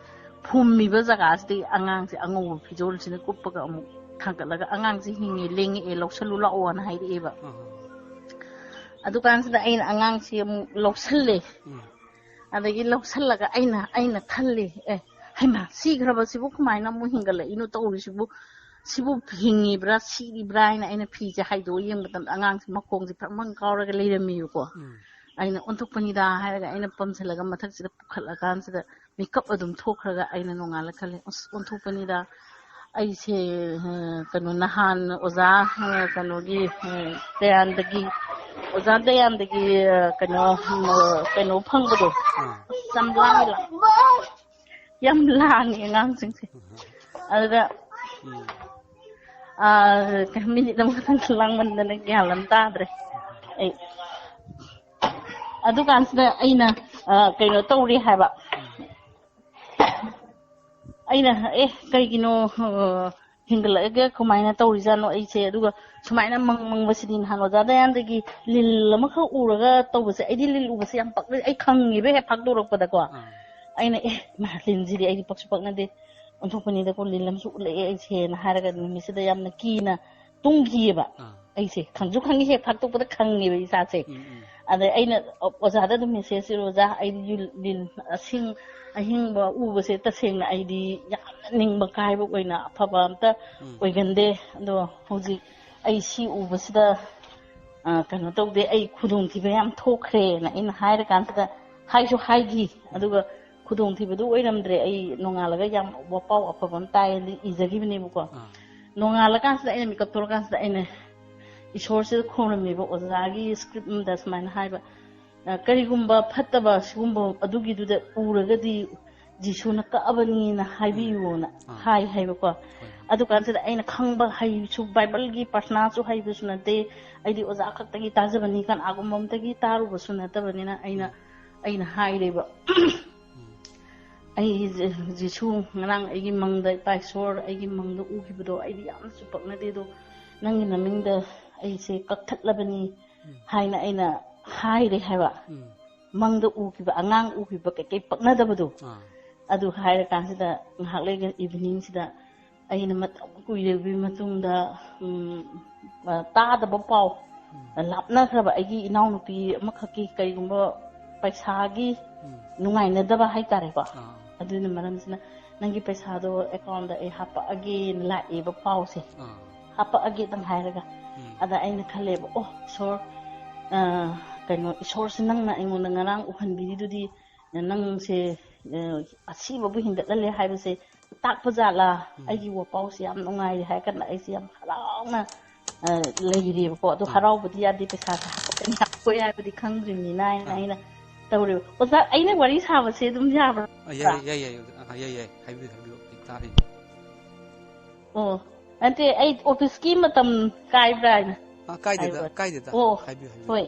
ꯐꯨꯝꯃꯤꯕ ꯖꯒꯥꯁꯤꯗꯒꯤ ꯑꯉꯥꯡꯁꯦ ꯑꯉꯧꯕ ꯐꯤꯖꯣꯜꯁꯤꯅ ꯀꯨꯞꯄꯒ ꯑꯃꯨꯛ ꯊꯥꯡꯒꯠꯂꯒ, "ꯑꯉꯥꯡꯁꯦ ꯍꯤꯡꯉꯦ, ꯂꯦꯡꯉꯛꯑꯦ, ꯂꯧꯁꯜꯂꯨ ꯂꯥꯛꯑꯣꯅ" ꯍꯥꯏꯔꯛꯑꯦꯕ꯫ ꯎꯝ꯫ ꯑꯗꯨꯀꯥꯟꯁꯤꯗ ꯑꯩꯅ ꯑꯉꯥꯡꯁꯤ ꯑꯃꯨꯛ ꯂꯧꯁꯜꯂꯦ꯫ ꯎꯝ꯫ ꯑꯗꯒꯤ ꯂꯧꯁꯜꯂꯒ ꯑꯩꯅ, ꯑꯩꯅ ꯈꯜꯂꯤ, "ꯑꯦ, ꯍꯩꯃꯥ, ꯁꯤꯈ꯭ꯔꯕꯁꯤꯕꯨ ꯀꯃꯥꯏꯅ ꯑꯃꯨꯛ ꯍꯤꯡꯒꯠꯂꯛꯏꯅꯣ ꯇꯧꯔꯤꯁꯤꯕꯨ? ꯁꯤꯕꯨ ꯍꯤꯡꯉꯤꯕ꯭ꯔꯥ, ꯁꯤꯔꯤꯕ꯭ꯔꯥ?" ꯍꯥꯏꯅ ꯑꯩꯅ ꯐꯤꯁꯦ ꯍꯥꯏꯗꯣꯛꯑ ꯌꯦꯡꯕ ꯃꯇꯝꯗ ꯑꯉꯥꯡꯁꯦ ꯃꯈꯣꯡꯁꯦ ꯐ꯭ꯔꯪ ꯐ꯭ꯔꯪ ꯀꯥꯎꯔꯒ ꯂꯩꯔꯝꯃꯦꯕꯀꯣ꯫ ꯎꯝ꯫ ꯑꯩꯅ, "ꯑꯣꯟꯊꯣꯛꯄꯅꯤꯗ" ꯍꯥꯏꯔꯒ ꯑꯩꯅ ꯄꯝꯁꯤꯜꯂꯒ ꯃꯊꯛꯁꯤꯗ ꯄꯨꯈꯠꯂꯀꯥꯟꯁꯤꯗ ꯃꯤꯀꯞ ꯑꯗꯨꯝ ꯊꯣꯛꯈ꯭ꯔꯒ ꯑꯩꯅ ꯅꯣꯡꯉꯥꯜꯂ ꯈꯜꯂꯦ, "ꯑꯁ, ꯑꯣꯟꯊꯣꯛꯄꯅꯤꯗ, ꯑꯩꯁꯦ, ꯑ, ꯀꯩꯅꯣ, ꯅꯍꯥꯟ ꯑꯣꯖꯥ, ꯑ, ꯀꯩꯅꯣꯒꯤ, ꯑ, ꯗꯌꯥꯟꯗꯒꯤ, ꯑꯣꯖꯥ ꯗꯌꯥꯟꯗꯒꯤ, ꯑ, ꯀꯩꯅꯣ, ꯎꯝ, ꯑ, ꯀꯩꯅꯣ ꯐꯪꯕꯗꯣ, ꯑꯥ꯫ ꯆꯝꯂꯥꯡ ꯌꯥꯝ ꯂꯥꯡꯉꯦ ꯑꯉꯥꯡꯁꯤꯡꯁꯦ꯫ ꯑꯗꯨꯗ, ꯎꯝ꯫ ꯑ, ꯃꯤꯅꯤꯠ ꯑꯃꯈꯛꯇꯪ ꯂꯥꯡꯃꯟꯗꯅ ꯒ꯭ꯌꯥꯟ ꯑꯃ ꯇꯥꯗ꯭ꯔꯦ ꯑꯩ꯫ ꯑꯗꯨꯀꯥꯟꯁꯤꯗ ꯑꯩꯅ, ꯑ, ꯀꯩꯅꯣ ꯇꯧꯔꯦ ꯍꯥꯏꯕ꯫ ꯑꯩꯅ, "ꯑꯦ, ꯀꯩꯒꯤꯅꯣ, ꯑ, ꯍꯦꯟꯒꯠꯂꯛꯑꯒ ꯀꯃꯥꯏꯅ ꯇꯧꯔꯤꯖꯥꯠꯅꯣ ꯑꯩꯁꯦ?" ꯑꯗꯨꯒ ꯁꯨꯃꯥꯏꯅ ꯃꯪ ꯃꯪꯕꯁꯤꯗꯤ ꯅꯍꯥꯟ ꯑꯣꯖꯥ ꯗꯌꯥꯟꯗꯒꯤ ꯂꯤꯜ ꯑꯃꯈꯛ ꯎꯔꯒ ꯇꯧꯕꯁꯦ, ꯑꯩꯗꯤ ꯂꯤꯜ ꯎꯕꯁꯦ ꯌꯥꯝ ꯄꯛꯅ, ꯑꯩ ꯈꯪꯉꯦꯕ ꯍꯦꯛ ꯐꯥꯛꯇꯣꯔꯛꯄꯗꯀꯣ꯫ ꯑꯥ꯫ ꯑꯩꯅ, "ꯑꯦ, ꯃꯥ, ꯂꯤꯟꯁꯤꯗꯤ ꯑꯩꯗꯤ ꯄꯛꯁꯨ ꯄꯛꯅꯗꯦ, ꯑꯣꯟꯊꯣꯛꯄꯅꯤꯗꯀꯣ, ꯂꯤꯟ ꯑꯃꯁꯨ ꯎꯠꯂꯛꯑꯦ ꯑꯩꯁꯦꯅ" ꯍꯥꯏꯔꯒ ꯅꯨꯃꯤꯠꯁꯤꯗ ꯌꯥꯝꯅ ꯀꯤꯅ ꯇꯨꯝꯈꯤꯑꯕ꯫ ꯑꯥ꯫ ꯑꯩꯁꯦ ꯈꯪꯁꯨ ꯈꯪꯉꯤ, ꯍꯦꯛ ꯐꯥꯛꯇꯣꯛꯄꯗ ꯈꯪꯉꯦꯕ ꯏꯁꯥꯁꯦ꯫ ꯑꯗ ꯑꯩꯅ ꯑꯣꯖꯥꯗ ꯑꯗꯨꯝ ꯃꯦꯁꯦꯖ ꯏꯔꯣ, "ꯑꯣꯖꯥ, ꯑꯩꯗꯤ ꯌꯨ-, ꯂꯤꯟ ꯑꯁꯤꯡ ꯑꯍꯤꯡꯕ ꯎꯕꯁꯦ ꯇꯁꯦꯡꯅ ꯑꯩꯗꯤ ꯌꯥꯝꯅ ꯅꯤꯡꯕ ꯀꯥꯏꯕ ꯑꯣꯏꯅ ꯑꯐꯕ ꯑꯝꯇ ꯑꯣꯏꯒꯟꯗꯦ꯫ ꯑꯗꯣ ꯍꯧꯖꯤꯛ ꯑꯩ ꯁꯤ ꯎꯕꯁꯤꯗ, ꯑ, ꯀꯩꯅꯣ ꯇꯧꯗꯦ, ꯑꯩ ꯈꯨꯗꯣꯡꯊꯤꯕ ꯌꯥꯝ ꯊꯣꯛꯈ꯭ꯔꯦꯅ" ꯑꯩꯅ ꯍꯥꯏꯔꯀꯥꯟꯁꯤꯗ ꯍꯥꯏꯁꯨ ꯍꯥꯏꯈꯤ꯫ ꯑꯗꯨꯒ ꯈꯨꯗꯣꯡꯊꯤꯕꯗꯨ ꯑꯣꯏꯔꯝꯗ꯭ꯔꯦ꯫ ꯑꯩ ꯅꯣꯡꯉꯥꯜꯂꯒ ꯌꯥꯝ ꯄꯥꯎ ꯑꯐꯕ ꯑꯃ ꯇꯥꯏꯌꯦꯅ ꯏꯖꯈꯤꯕꯅꯦꯕꯀꯣ꯫ ꯅꯣꯡꯉꯥꯜꯂꯀꯥꯟꯁꯤꯗ ꯑꯩꯅ ꯃꯤꯀꯞ ꯊꯣꯛꯂꯀꯥꯟꯁꯤꯗ ꯑꯩꯅ ꯏꯁꯣꯔꯁꯤꯗ ꯈꯣꯡꯔꯝꯃꯦꯕ, ꯑꯣꯖꯥꯒꯤ ꯁ꯭ꯀ꯭ꯔꯤꯞ ꯑꯃꯗ ꯁꯨꯃꯥꯏꯅ ꯍꯥꯏꯕ, "ꯑ, ꯀꯔꯤꯒꯨꯝꯕ ꯐꯠꯇꯕ ꯁꯤꯒꯨꯝꯕ ꯑꯗꯨꯒꯤꯗꯨꯗ ꯎꯔꯒꯗꯤ ꯖꯤꯁꯨꯅ ꯀꯛꯑꯕꯅꯤꯅ ꯍꯥꯏꯕꯤꯌꯨꯅ" ꯑꯥ꯫ ꯍꯥꯏ ꯍꯥꯏꯕꯀꯣ꯫ ꯍꯣꯏ, ꯍꯣꯏ꯫ ꯑꯗꯨꯀꯥꯟꯁꯤꯗ ꯑꯩꯅ ꯈꯪꯕ ꯍꯩꯁꯨ, ꯕꯥꯏꯕꯜꯒꯤ ꯄ꯭ꯔꯊꯅꯥꯁꯨ ꯍꯩꯕꯁꯨ ꯅꯠꯇꯦ, ꯑꯩꯗꯤ ꯑꯣꯖꯥ ꯈꯛꯇꯒꯤ ꯇꯥꯖꯕꯅꯤ, ꯀꯅꯥꯒꯨꯝꯕ ꯑꯝꯇꯒꯤ ꯇꯥꯔꯨꯕꯁꯨ ꯅꯠꯇꯕꯅꯤꯅ ꯑꯩꯅ, ꯎꯝ꯫ ꯑꯩꯅ ꯍꯥꯏꯔꯦꯕ, ꯎꯝ꯫ "ꯑꯩ ꯖꯤ-, ꯖꯤꯁꯨ, ꯉꯔꯥꯡ ꯑꯩꯒꯤ ꯃꯪꯗ ꯏꯄꯥ ꯏꯁꯣꯔ ꯑꯩꯒꯤ ꯃꯪꯗ ꯎꯈꯤꯕꯗꯣ ꯑꯩꯗꯤ ꯌꯥꯝꯅꯁꯨ ꯄꯛꯅꯗꯦ, ꯑꯗꯣ ꯅꯪꯒꯤ ꯅꯃꯤꯡꯗ ꯑꯩꯁꯦ ꯀꯛꯊꯠꯂꯕꯅꯤ" ꯎꯝ꯫ ꯍꯥꯏꯅ ꯑꯩꯅ ꯍꯥꯏꯔꯦ ꯍꯥꯏꯕ꯫ ꯎꯝ꯫ ꯃꯪꯗ ꯎꯈꯤꯕ, ꯑꯉꯥꯡ ꯎꯈꯤꯕ ꯀꯩꯀꯩ ꯄꯛꯅꯗꯕꯗꯣ꯫ ꯑꯥ꯫ ꯑꯗꯨ ꯍꯥꯏꯔꯀꯥꯟꯁꯤꯗ ꯉꯥꯏꯍꯥꯛ ꯂꯩꯒ ꯏꯚꯤꯅꯤꯡꯁꯤꯗ ꯑꯩꯅ ꯃꯇꯝ ꯀꯨꯏꯔꯕꯒꯤ ꯃꯇꯨꯡꯗ, ꯎꯝ, ꯑ, ꯇꯥꯗꯕ ꯄꯥꯎ, ꯎꯝ꯫ ꯂꯥꯞꯅꯈ꯭ꯔꯕ ꯑꯩꯒꯤ ꯏꯅꯥꯎꯅꯨꯄꯤ ꯑꯃꯈꯛꯀꯤ ꯀꯔꯤꯒꯨꯝꯕ ꯄꯩꯁꯥꯒꯤ ꯎꯝ꯫ ꯅꯨꯡꯉꯥꯏꯅꯗꯕ ꯍꯥꯏꯇꯥꯔꯦꯀꯣ꯫ ꯑꯥ꯫ ꯑꯗꯨꯅ ꯃꯔꯝꯁꯤꯅ ꯅꯪꯒꯤ ꯄꯩꯁꯥꯗꯣ ꯑꯦꯀꯥꯎꯟꯗ ꯑꯩ ꯍꯥꯞꯄꯛꯑꯒꯦꯅ ꯂꯥꯛꯑꯦꯕ ꯄꯥꯎꯁꯦ꯫ ꯑꯥ꯫ ꯍꯥꯞꯄꯛꯑꯒꯦꯗꯪ ꯍꯥꯏꯔꯒ꯫ ꯎꯝ꯫ ꯑꯗ ꯑꯩꯅ ꯈꯜꯂꯦꯕ, "ꯑꯣ, ꯏꯁꯣꯔ, ꯑ, ꯀꯩꯅꯣ, ꯏꯁꯣꯔꯁꯦ ꯅꯪꯅ ꯑꯩꯉꯣꯟꯗ ꯉꯔꯥꯡ ꯎꯍꯟꯕꯤꯔꯤꯗꯨꯗꯤ ꯅꯪꯁꯦ, ꯑ, ꯑꯁꯤꯕꯕꯨ ꯍꯤꯡꯒꯠꯍꯜꯂꯦ ꯍꯥꯏꯕꯁꯦ ꯇꯥꯛꯄ ꯖꯥꯠꯂꯥ? ꯎꯝ꯫ ꯑꯩꯒꯤ ꯋꯥꯄꯥꯎꯁꯦ ꯌꯥꯝ ꯅꯨꯡꯉꯥꯏꯔꯦ" ꯍꯥꯏꯔ ꯀꯥꯟꯗ ꯑꯩꯁꯦ ꯌꯥꯝ ꯍꯔꯥꯎꯅ, ꯑ, ꯂꯩꯔꯦꯕꯀꯣ꯫ ꯑꯗꯣ ꯎꯝ꯫ ꯍꯔꯥꯎꯕꯗꯤ ꯌꯥꯗꯦ, ꯄꯩꯁꯥꯁꯦ ꯍꯥꯞꯄꯛꯀꯅꯤ ꯍꯥꯞꯄꯛꯑꯣꯏ ꯍꯥꯏꯕꯗꯤ ꯈꯪꯗ꯭ꯔꯤꯕꯅꯤꯅ ꯍꯥꯏꯅ ꯑꯥ꯫ ꯑꯩꯅ ꯇꯧꯔꯦꯕ꯫ ꯑꯣꯖꯥ, ꯑꯩꯅ ꯋꯥꯔꯤ ꯁꯥꯕꯁꯦ ꯑꯗꯨꯝ ꯌꯥꯕ꯭ꯔꯥ? ꯑ, ꯌꯥꯏ, ꯌꯥꯏ, ꯌꯥꯏ, ꯑ, ꯌꯥꯏ, ꯌꯥꯏ꯫ ꯍꯥꯏꯕꯤꯌꯨ, ꯍꯥꯏꯕꯤꯌꯨ, ꯑꯩ ꯇꯥꯔꯤꯅꯦ꯫ ꯑꯣ, ꯅꯠꯇꯦ, ꯑꯩ ꯑꯣꯐꯤꯁꯀꯤ ꯃꯇꯝ ꯀꯥꯏꯕ꯭ꯔꯥ ꯍꯥꯏꯅ ꯑ, ꯀꯥꯏꯗꯦꯗ, ꯍꯥꯏꯕ꯫ ꯀꯥꯏꯗꯦꯗ꯫ ꯑꯣ, ꯍꯥꯏꯕꯤꯌꯨ, ꯍꯥꯏꯕꯤꯌꯨ꯫ ꯍꯣꯏ꯫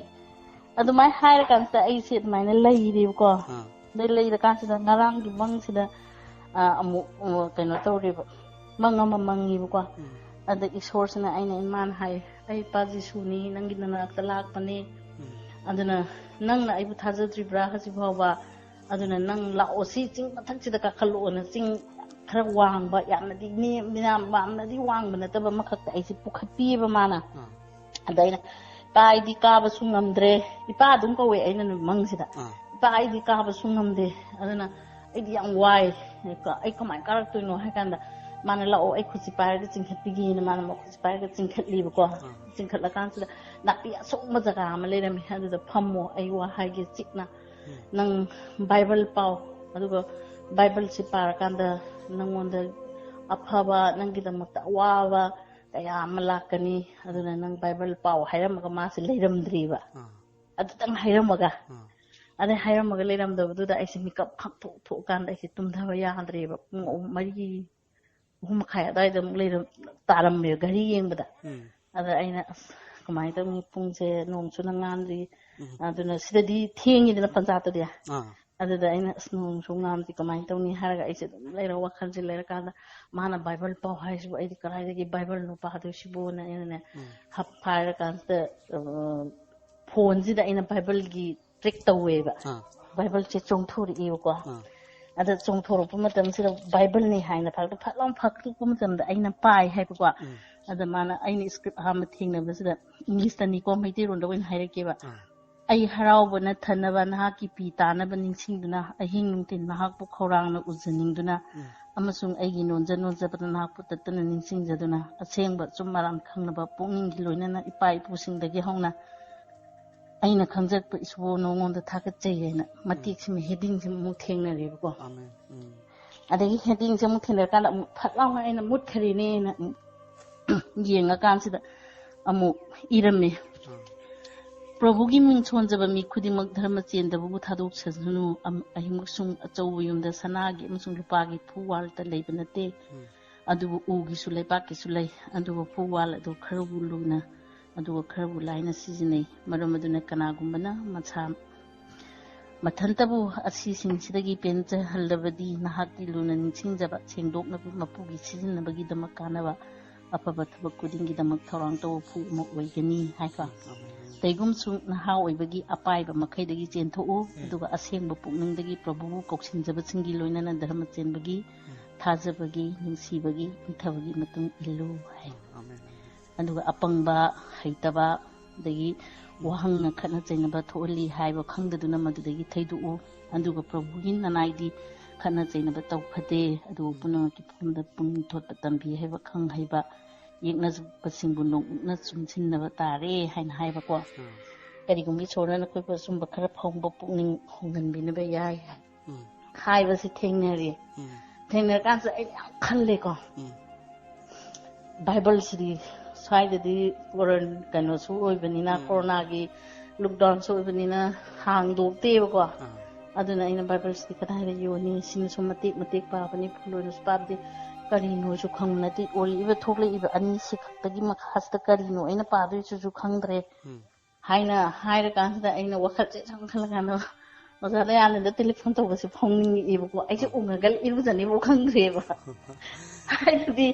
ꯑꯗꯨꯃꯥꯏꯅ ꯍꯥꯏꯔꯀꯥꯟꯁꯤꯗ ꯑꯩꯁꯦ ꯑꯗꯨꯃꯥꯏꯅ ꯂꯩꯔꯦꯕꯀꯣ꯫ ꯑꯥ꯫ ꯑꯗꯩ ꯂꯩꯔꯀꯥꯟꯁꯤꯗ ꯉꯔꯥꯡꯒꯤ ꯃꯪꯁꯤꯗ, ꯑ, ꯑꯃꯨꯛ, ꯑ, ꯀꯩꯅꯣ ꯇꯧꯔꯦꯕ꯫ ꯃꯪ ꯑꯃ ꯃꯪꯉꯦꯕꯀꯣ꯫ ꯎꯝ꯫ ꯑꯗ ꯏꯁꯣꯔꯁꯤꯅ, ꯑꯩꯅ, ꯏꯃꯥꯅ ꯍꯥꯏ, "ꯑꯩ ꯏꯄꯥ ꯖꯤꯁꯨꯅꯤ, ꯅꯪꯒꯤ ꯅꯅꯥꯛꯇ ꯂꯥꯛꯄꯅꯦ꯫ ꯎꯝ꯫ ꯑꯗꯨꯅ ꯅꯪꯅ ꯑꯩꯕꯨ ꯊꯥꯖꯗ꯭ꯔꯤꯕ꯭ꯔꯥ ꯍꯧꯖꯤꯛ ꯐꯥꯎꯕ? ꯑꯗꯨꯅ ꯅꯪ ꯂꯥꯛꯑꯣ, ꯁꯤ ꯆꯤꯡ ꯃꯊꯛꯁꯤꯗ ꯀꯥꯈꯠꯂꯛꯑꯣꯅ", ꯆꯤꯡ ꯈꯔ ꯋꯥꯡꯕ, ꯌꯥꯝꯅꯗꯤ ꯅꯦꯝ-, ꯌꯥꯝꯅꯗꯤ ꯋꯥꯡꯕ ꯅꯠꯇꯕ ꯑꯃꯈꯛꯇ ꯑꯩꯁꯦ ꯄꯨꯈꯠꯄꯤꯑꯕ ꯃꯥꯅ꯫ ꯑꯥ꯫ ꯑꯗ ꯑꯩꯅ, "ꯏꯄꯥ, ꯑꯩꯗꯤ ꯀꯥꯕꯁꯨ ꯉꯝꯗ꯭ꯔꯦ꯫" ꯏꯄꯥ ꯑꯗꯨꯝ ꯀꯧꯋꯦ ꯑꯩꯅ ꯅꯨꯃꯤꯠ ꯃꯪꯁꯤꯗ꯫ ꯑꯥ꯫ "ꯏꯄꯥ, ꯑꯩꯗꯤ ꯀꯥꯕꯁꯨ ꯉꯝꯗꯦ, ꯑꯗꯨꯅ ꯑꯩꯗꯤ ꯌꯥꯝ ꯋꯥꯏ꯫ ꯑꯩ ꯀꯃꯥꯏꯅ ꯀꯥꯔꯛꯇꯣꯏꯅꯣ?" ꯍꯥꯏ ꯀꯥꯟꯗ, ꯃꯥꯅ, "ꯂꯥꯛꯑꯣ, ꯑꯩ ꯈꯨꯠꯁꯤ ꯄꯥꯏꯔꯒ ꯆꯤꯡꯈꯠꯄꯤꯒꯦꯅ", ꯃꯥꯅ ꯃꯈꯨꯠꯁꯤ ꯄꯥꯏꯔꯒ ꯆꯤꯡꯈꯠꯂꯤꯕꯀꯣ꯫ ꯆꯤꯡꯈꯠꯂꯀꯥꯟꯁꯤꯗ ꯅꯥꯄꯤ ꯑꯁꯣꯡꯕ ꯖꯒꯥ ꯑꯃ ꯂꯩꯔꯝꯃꯤ, ꯑꯗꯨꯗ, "ꯐꯝꯃꯣ, ꯑꯩ ꯋꯥ ꯍꯥꯏꯒꯦ ꯆꯤꯛꯅ꯫ ꯅꯪ ꯕꯥꯏꯕꯜ ꯄꯥꯎ, ꯑꯗꯨꯒ ꯕꯥꯏꯕꯜꯁꯤ ꯄꯥꯔꯀꯥꯟꯗ ꯅꯪꯉꯣꯟꯗ ꯑꯐꯕ, ꯅꯪꯒꯤꯗꯃꯛꯇ ꯑꯋꯥꯕ ꯀꯌꯥ ꯑꯃ ꯂꯥꯛꯀꯅꯤ꯫ ꯑꯗꯨꯅ ꯅꯪ ꯕꯥꯏꯕꯜ ꯄꯥꯎ" ꯍꯥꯏꯔꯝꯃꯒ ꯃꯥꯁꯦ ꯂꯩꯔꯝꯗ꯭ꯔꯤꯕ꯫ ꯑꯥ꯫ ꯑꯗꯨꯇꯪ ꯍꯥꯏꯔꯝꯃꯒ꯫ ꯑꯥ꯫ ꯑꯗꯩ ꯍꯥꯏꯔꯝꯃꯒ ꯂꯩꯔꯝꯗꯕꯗꯨꯗ ꯑꯩꯁꯦ ꯃꯤꯀꯞ ꯈꯪꯊꯣꯛ ꯊꯣꯛꯑꯀꯥꯟꯗ ꯑꯩꯁꯦ ꯇꯨꯝꯊꯕ ꯌꯥꯗ꯭ꯔꯦꯕ꯫ ꯄꯨꯡ ꯑꯍꯨꯝ, ꯃꯔꯤ, ꯑꯍꯨꯝ ꯃꯈꯥꯏ ꯑꯗꯨꯋꯥꯏꯗ ꯑꯃꯨꯛ ꯂꯩꯔꯝ-, ꯇꯥꯔꯝꯃꯦꯕ ꯘꯔꯤ ꯌꯦꯡꯕꯗ꯫ ꯎꯝ꯫ ꯑꯗ ꯑꯩꯅ, "ꯑꯁ, ꯀꯃꯥꯏꯅ ꯇꯧꯅꯤ? ꯄꯨꯡꯁꯦ ꯅꯣꯡꯁꯨ ꯉꯥꯟꯗ꯭ꯔꯤ꯫" ꯎꯝ꯫ ꯑꯗꯨꯅ ꯁꯤꯗꯗꯤ ꯊꯦꯡꯉꯤꯗꯅ ꯄꯟꯖꯥꯠꯇꯗꯤ꯫ ꯑꯥ꯫ ꯑꯗꯨꯗ ꯑꯩꯅ, "ꯑꯁ, ꯅꯣꯡꯁꯨ ꯉꯥꯟꯗ꯭ꯔꯤ, ꯀꯃꯥꯏꯅ ꯇꯧꯅꯤ?" ꯍꯥꯏꯔꯒ ꯑꯩꯁꯦ ꯑꯗꯨꯝ ꯂꯩꯔ, ꯋꯥꯈꯜꯁꯦ ꯂꯩꯔꯀꯥꯟꯗ ꯃꯥꯅ ꯕꯥꯏꯕꯜ ꯄꯥꯎ ꯍꯥꯏꯁꯤꯕꯨ ꯑꯩꯗꯤ ꯀꯗꯥꯏꯗꯒꯤ ꯕꯥꯏꯕꯜꯅꯣ ꯄꯥꯗꯣꯏꯁꯤꯕꯨꯅ ꯑꯩꯅꯅꯦ, ꯎꯝ꯫ ꯍꯞ ꯍꯥꯏꯔꯀꯥꯟꯁꯤꯗ, ꯑ, ꯐꯣꯟꯁꯤꯗ ꯑꯩꯅ ꯕꯥꯏꯕꯜꯒꯤ ꯇ꯭ꯔꯦꯛ ꯇꯧꯋꯦꯕ꯫ ꯑꯥ꯫ ꯕꯥꯏꯕꯜꯁꯦ ꯆꯣꯡꯊꯣꯔꯛꯑꯦꯕꯀꯣ꯫ ꯑꯥ꯫ ꯑꯗ ꯆꯣꯡꯊꯣꯔꯛꯄ ꯃꯇꯝꯁꯤꯗ ꯕꯥꯏꯕꯜꯅꯤ ꯍꯥꯏꯅ ꯐꯔꯛꯇ ꯐꯠ ꯂꯥꯎꯅ ꯐꯥꯛꯇꯣꯛꯄ ꯃꯇꯝꯗ ꯑꯩꯅ ꯄꯥꯏ ꯍꯥꯏꯕꯀꯣ꯫ ꯎꯝ꯫ ꯑꯗ ꯃꯥꯅ, ꯑꯩꯅ ꯁ꯭ꯀ꯭ꯔꯤꯞ ꯑꯍꯥꯟꯕ ꯊꯦꯡꯅꯕꯁꯤꯗ ꯏꯪꯂꯤꯁꯇꯅꯤꯀꯣ, ꯃꯩꯇꯩꯔꯣꯟꯗ ꯑꯣꯏꯅ ꯍꯥꯏꯔꯛꯀꯦꯕ꯫ ꯑꯥ꯫ "ꯑꯩ ꯍꯔꯥꯎꯕꯅ ꯊꯟꯅꯕ, ꯅꯍꯥꯛꯀꯤ ꯄꯤ ꯇꯥꯅꯕ ꯅꯤꯡꯁꯤꯡꯗꯨꯅ, ꯑꯍꯤꯡ ꯅꯨꯡꯊꯤꯜ ꯅꯍꯥꯛꯄꯨ ꯈꯧꯔꯥꯡꯅ ꯎꯖꯅꯤꯡꯗꯨꯅ, ꯎꯝ꯫ ꯑꯃꯁꯨꯡ ꯑꯩꯒꯤ ꯅꯣꯟꯖ ꯅꯣꯟꯖꯕꯗ ꯅꯍꯥꯛꯄꯨ ꯇꯠꯇꯅ ꯅꯤꯡꯁꯤꯡꯖꯗꯨꯅ, ꯑꯁꯦꯡꯕ ꯑꯆꯨꯝ ꯑꯔꯥꯟ ꯈꯪꯅꯕ ꯄꯨꯛꯅꯤꯡꯒꯤ ꯂꯣꯏꯅꯅ ꯏꯄꯥ ꯏꯄꯨꯁꯤꯡꯗꯒꯤ ꯍꯧꯅ ꯑꯩꯅ ꯈꯪꯖꯔꯛꯄ ꯏꯁꯣꯔ ꯅꯉꯣꯟꯗ ꯊꯥꯒꯠꯆꯩ" ꯍꯥꯏꯅ ꯃꯇꯦꯛꯁꯤꯃ ꯍꯦꯗꯤꯡꯁꯤꯃ ꯑꯃꯨꯛ ꯊꯦꯡꯅꯔꯦꯕꯀꯣ꯫ ꯑꯃꯦꯟ꯫ ꯎꯝ꯫ ꯑꯗꯒꯤ ꯍꯦꯗꯤꯡꯁꯦ ꯑꯃꯨꯛ ꯊꯦꯡꯅꯔꯀꯥꯟꯗ ꯑꯃꯨꯛ ꯐꯠ ꯂꯥꯎꯅ ꯑꯩꯅ ꯃꯨꯠꯈ꯭ꯔꯦꯅꯦꯅ ꯑꯃꯨꯛ ꯌꯦꯡꯉꯀꯥꯟꯁꯤꯗ ꯑꯃꯨꯛ ꯏꯔꯝꯃꯦ꯫ ꯑꯥ꯫ "ꯄ꯭ꯔꯚꯨꯒꯤ ꯃꯤꯡ ꯁꯣꯟꯖꯕ ꯃꯤ ꯈꯨꯗꯤꯡꯃꯛ ꯙꯔꯃ ꯆꯦꯟꯗꯕꯕꯨ ꯊꯥꯗꯣꯛꯆꯁꯅꯨ꯫ ꯑꯝ-, ꯑꯃꯁꯨꯡ ꯑꯆꯧꯕ ꯌꯨꯝꯗ ꯁꯅꯥꯒꯤ ꯑꯃꯁꯨꯡ ꯂꯨꯄꯥꯒꯤ ꯐꯨꯋꯥꯜꯇ ꯂꯩꯕ ꯅꯠꯇꯦ꯫ ꯎꯝ꯫ ꯑꯗꯨꯕꯨ ꯎꯒꯤꯁꯨ ꯂꯩꯕꯥꯛꯀꯤꯁꯨ ꯂꯩ꯫ ꯑꯗꯨꯕꯨ ꯐꯨꯋꯥꯜ ꯑꯗꯨ ꯈꯔꯕꯨ ꯂꯨꯅ, ꯑꯗꯨꯒ ꯈꯔꯕꯨ ꯂꯥꯏꯅ ꯁꯤꯖꯤꯟꯅꯩ꯫ ꯃꯔꯝ ꯑꯗꯨꯅ ꯀꯅꯥꯒꯨꯝꯕꯅ ꯃꯁꯥ ꯃꯊꯟꯇꯕꯨ ꯑꯁꯤꯁꯤꯡꯁꯤꯗꯒꯤ ꯄꯦꯟꯖꯍꯜꯂꯕꯗꯤ, ꯅꯍꯥꯛꯀꯤ ꯂꯨꯅ ꯅꯤꯡꯁꯤꯡꯖꯕ ꯁꯦꯡꯗꯣꯛꯅꯕ ꯃꯄꯨꯒꯤ ꯁꯤꯖꯤꯟꯅꯕꯒꯤꯗꯃꯛ ꯀꯥꯟꯅꯕ ꯑꯐꯕ ꯊꯕꯛ ꯈꯨꯗꯤꯡꯒꯤꯗꯃꯛ ꯊꯧꯔꯥꯡ ꯇꯧꯕ ꯐꯨ ꯑꯃ ꯑꯣꯏꯒꯅꯤ" ꯍꯥꯏꯀꯣ꯫ ꯑꯃꯦꯟ꯫ "ꯀꯩꯒꯨꯝꯁꯨ ꯅꯍꯥ ꯑꯣꯏꯕꯒꯤ ꯑꯄꯥꯏꯕ ꯃꯈꯩꯗꯒꯤ ꯆꯦꯟꯊꯣꯛꯎ, ꯑꯗꯨꯒ ꯑꯁꯦꯡꯕ ꯄꯨꯛꯅꯤꯡꯗꯒꯤ ꯄ꯭ꯔꯚꯨꯕꯨ ꯀꯧꯁꯤꯟꯖꯕꯁꯤꯡꯒꯤ ꯂꯣꯏꯅꯅ ꯙꯔꯃ ꯆꯦꯟꯕꯒꯤ, ꯊꯥꯖꯕꯒꯤ, ꯅꯨꯡꯁꯤꯕꯒꯤ, ꯏꯪꯊꯕꯒꯤ ꯃꯇꯨꯡ ꯏꯜꯂꯨ" ꯍꯥꯏ꯫ ꯑꯃꯦꯟ꯫ ꯑꯗꯨꯒ ꯑꯄꯪꯕ, ꯍꯩꯇꯕ, ꯑꯗꯒꯤ ꯋꯥꯍꯪꯅ ꯈꯠꯅ ꯆꯩꯅꯕ ꯊꯣꯛꯍꯜꯂꯤ ꯍꯥꯏꯕ ꯈꯪꯗꯗꯨꯅ ꯃꯗꯨꯗꯒꯤ ꯊꯩꯗꯣꯛꯎ꯫ ꯑꯗꯨꯒ ꯄ꯭ꯔꯚꯨꯒꯤ ꯅꯅꯥꯏꯗꯤ ꯈꯠꯅ ꯆꯩꯅꯕ ꯇꯧ ꯐꯗꯦ, ꯑꯗꯨꯕꯨ ꯄꯨꯝꯅꯃꯛꯀꯤ ꯐꯝꯗ ꯄꯨꯛꯅꯤꯡ ꯊꯣꯠꯄ ꯇꯝꯕꯤ ꯍꯥꯏꯕ ꯈꯪ ꯍꯩꯕ, ꯌꯦꯛꯅꯕꯁꯤꯡꯕꯨ ꯅꯣꯛꯅ ꯆꯨꯝꯁꯤꯟꯅꯕ ꯇꯥꯔꯦ ꯍꯥꯏꯅ ꯍꯥꯏꯕꯀꯣ꯫ ꯎꯝ꯫ ꯀꯔꯤꯒꯨꯝꯕ ꯏꯁꯣꯔꯅ ꯅꯈꯣꯏꯕꯨ ꯑꯆꯨꯝꯕ ꯈꯔ ꯐꯪꯕ ꯄꯨꯛꯅꯤꯡ ꯍꯣꯡꯍꯟꯕꯤꯅꯕ ꯌꯥꯏ ꯎꯝ꯫ ꯍꯥꯏꯕꯁꯤ ꯊꯦꯡꯅꯔꯤ꯫ ꯎꯝ꯫ ꯊꯦꯡꯅꯔꯀꯥꯟꯁꯤꯗ ꯑꯩꯅ ꯌꯥꯝ ꯈꯜꯂꯦꯀꯣ꯫ ꯎꯝ꯫ ꯕꯥꯏꯕꯜꯁꯤꯗꯤ ꯁ꯭ꯋꯥꯏꯗꯗꯤ ꯀꯣꯔꯣꯟ-, ꯀꯩꯅꯣꯁꯨ ꯑꯣꯏꯕꯅꯤꯅ, ꯎꯝ꯫ ꯀꯣꯔꯣꯅꯥꯒꯤ ꯂꯣꯛꯗꯥꯎꯟꯁꯨ ꯑꯣꯏꯕꯅꯤꯅ ꯍꯥꯡꯗꯣꯛꯇꯦꯕꯀꯣ꯫ ꯑꯥ꯫ ꯑꯗꯨꯅ ꯑꯩꯅ ꯕꯥꯏꯕꯜꯁꯤꯗꯤ ꯀꯗꯥꯏꯗ ꯌꯣꯟꯅꯤ? ꯁꯤꯅꯁꯨ ꯃꯇꯦꯛ ꯃꯇꯦꯛ ꯄꯥꯕꯅꯤ, ꯐꯨꯜ ꯑꯣꯏꯅꯁꯨ ꯄꯥꯕꯗꯤ ꯀꯔꯤꯅꯣꯁꯨ ꯈꯪꯕ ꯅꯠꯇꯦ꯫ ꯑꯣꯜꯂꯛꯏꯕ ꯊꯣꯛꯂꯛꯏꯕ ꯑꯅꯤꯁꯤ ꯈꯛꯇꯒꯤ ꯃꯈꯥꯁꯤꯗ ꯀꯔꯤꯅꯣ ꯑꯩꯅ ꯄꯥꯗꯣꯏꯁꯤꯁꯨ ꯈꯪꯗ꯭ꯔꯦ꯫ ꯎꯝ꯫ ꯍꯥꯏꯅ ꯍꯥꯏꯔꯀꯥꯟꯁꯤꯗ ꯑꯩꯅ ꯋꯥꯈꯜꯁꯦ ꯁꯨꯝ ꯈꯜꯂꯀꯥꯟꯗ ꯑꯣꯖꯥ ꯗꯌꯥꯅꯟꯗ ꯇꯦꯂꯤꯐꯣꯟ ꯇꯧꯕꯁꯦ ꯐꯥꯎꯅꯤꯡꯉꯛꯑꯦꯕꯀꯣ꯫ ꯑꯩꯁꯦ ꯎꯝ꯫ ꯎꯅꯒꯜ ꯏꯔꯨꯖꯅꯤꯕꯨ ꯈꯪꯗ꯭ꯔꯦꯕ꯫ ꯍꯥꯏꯕꯗꯤ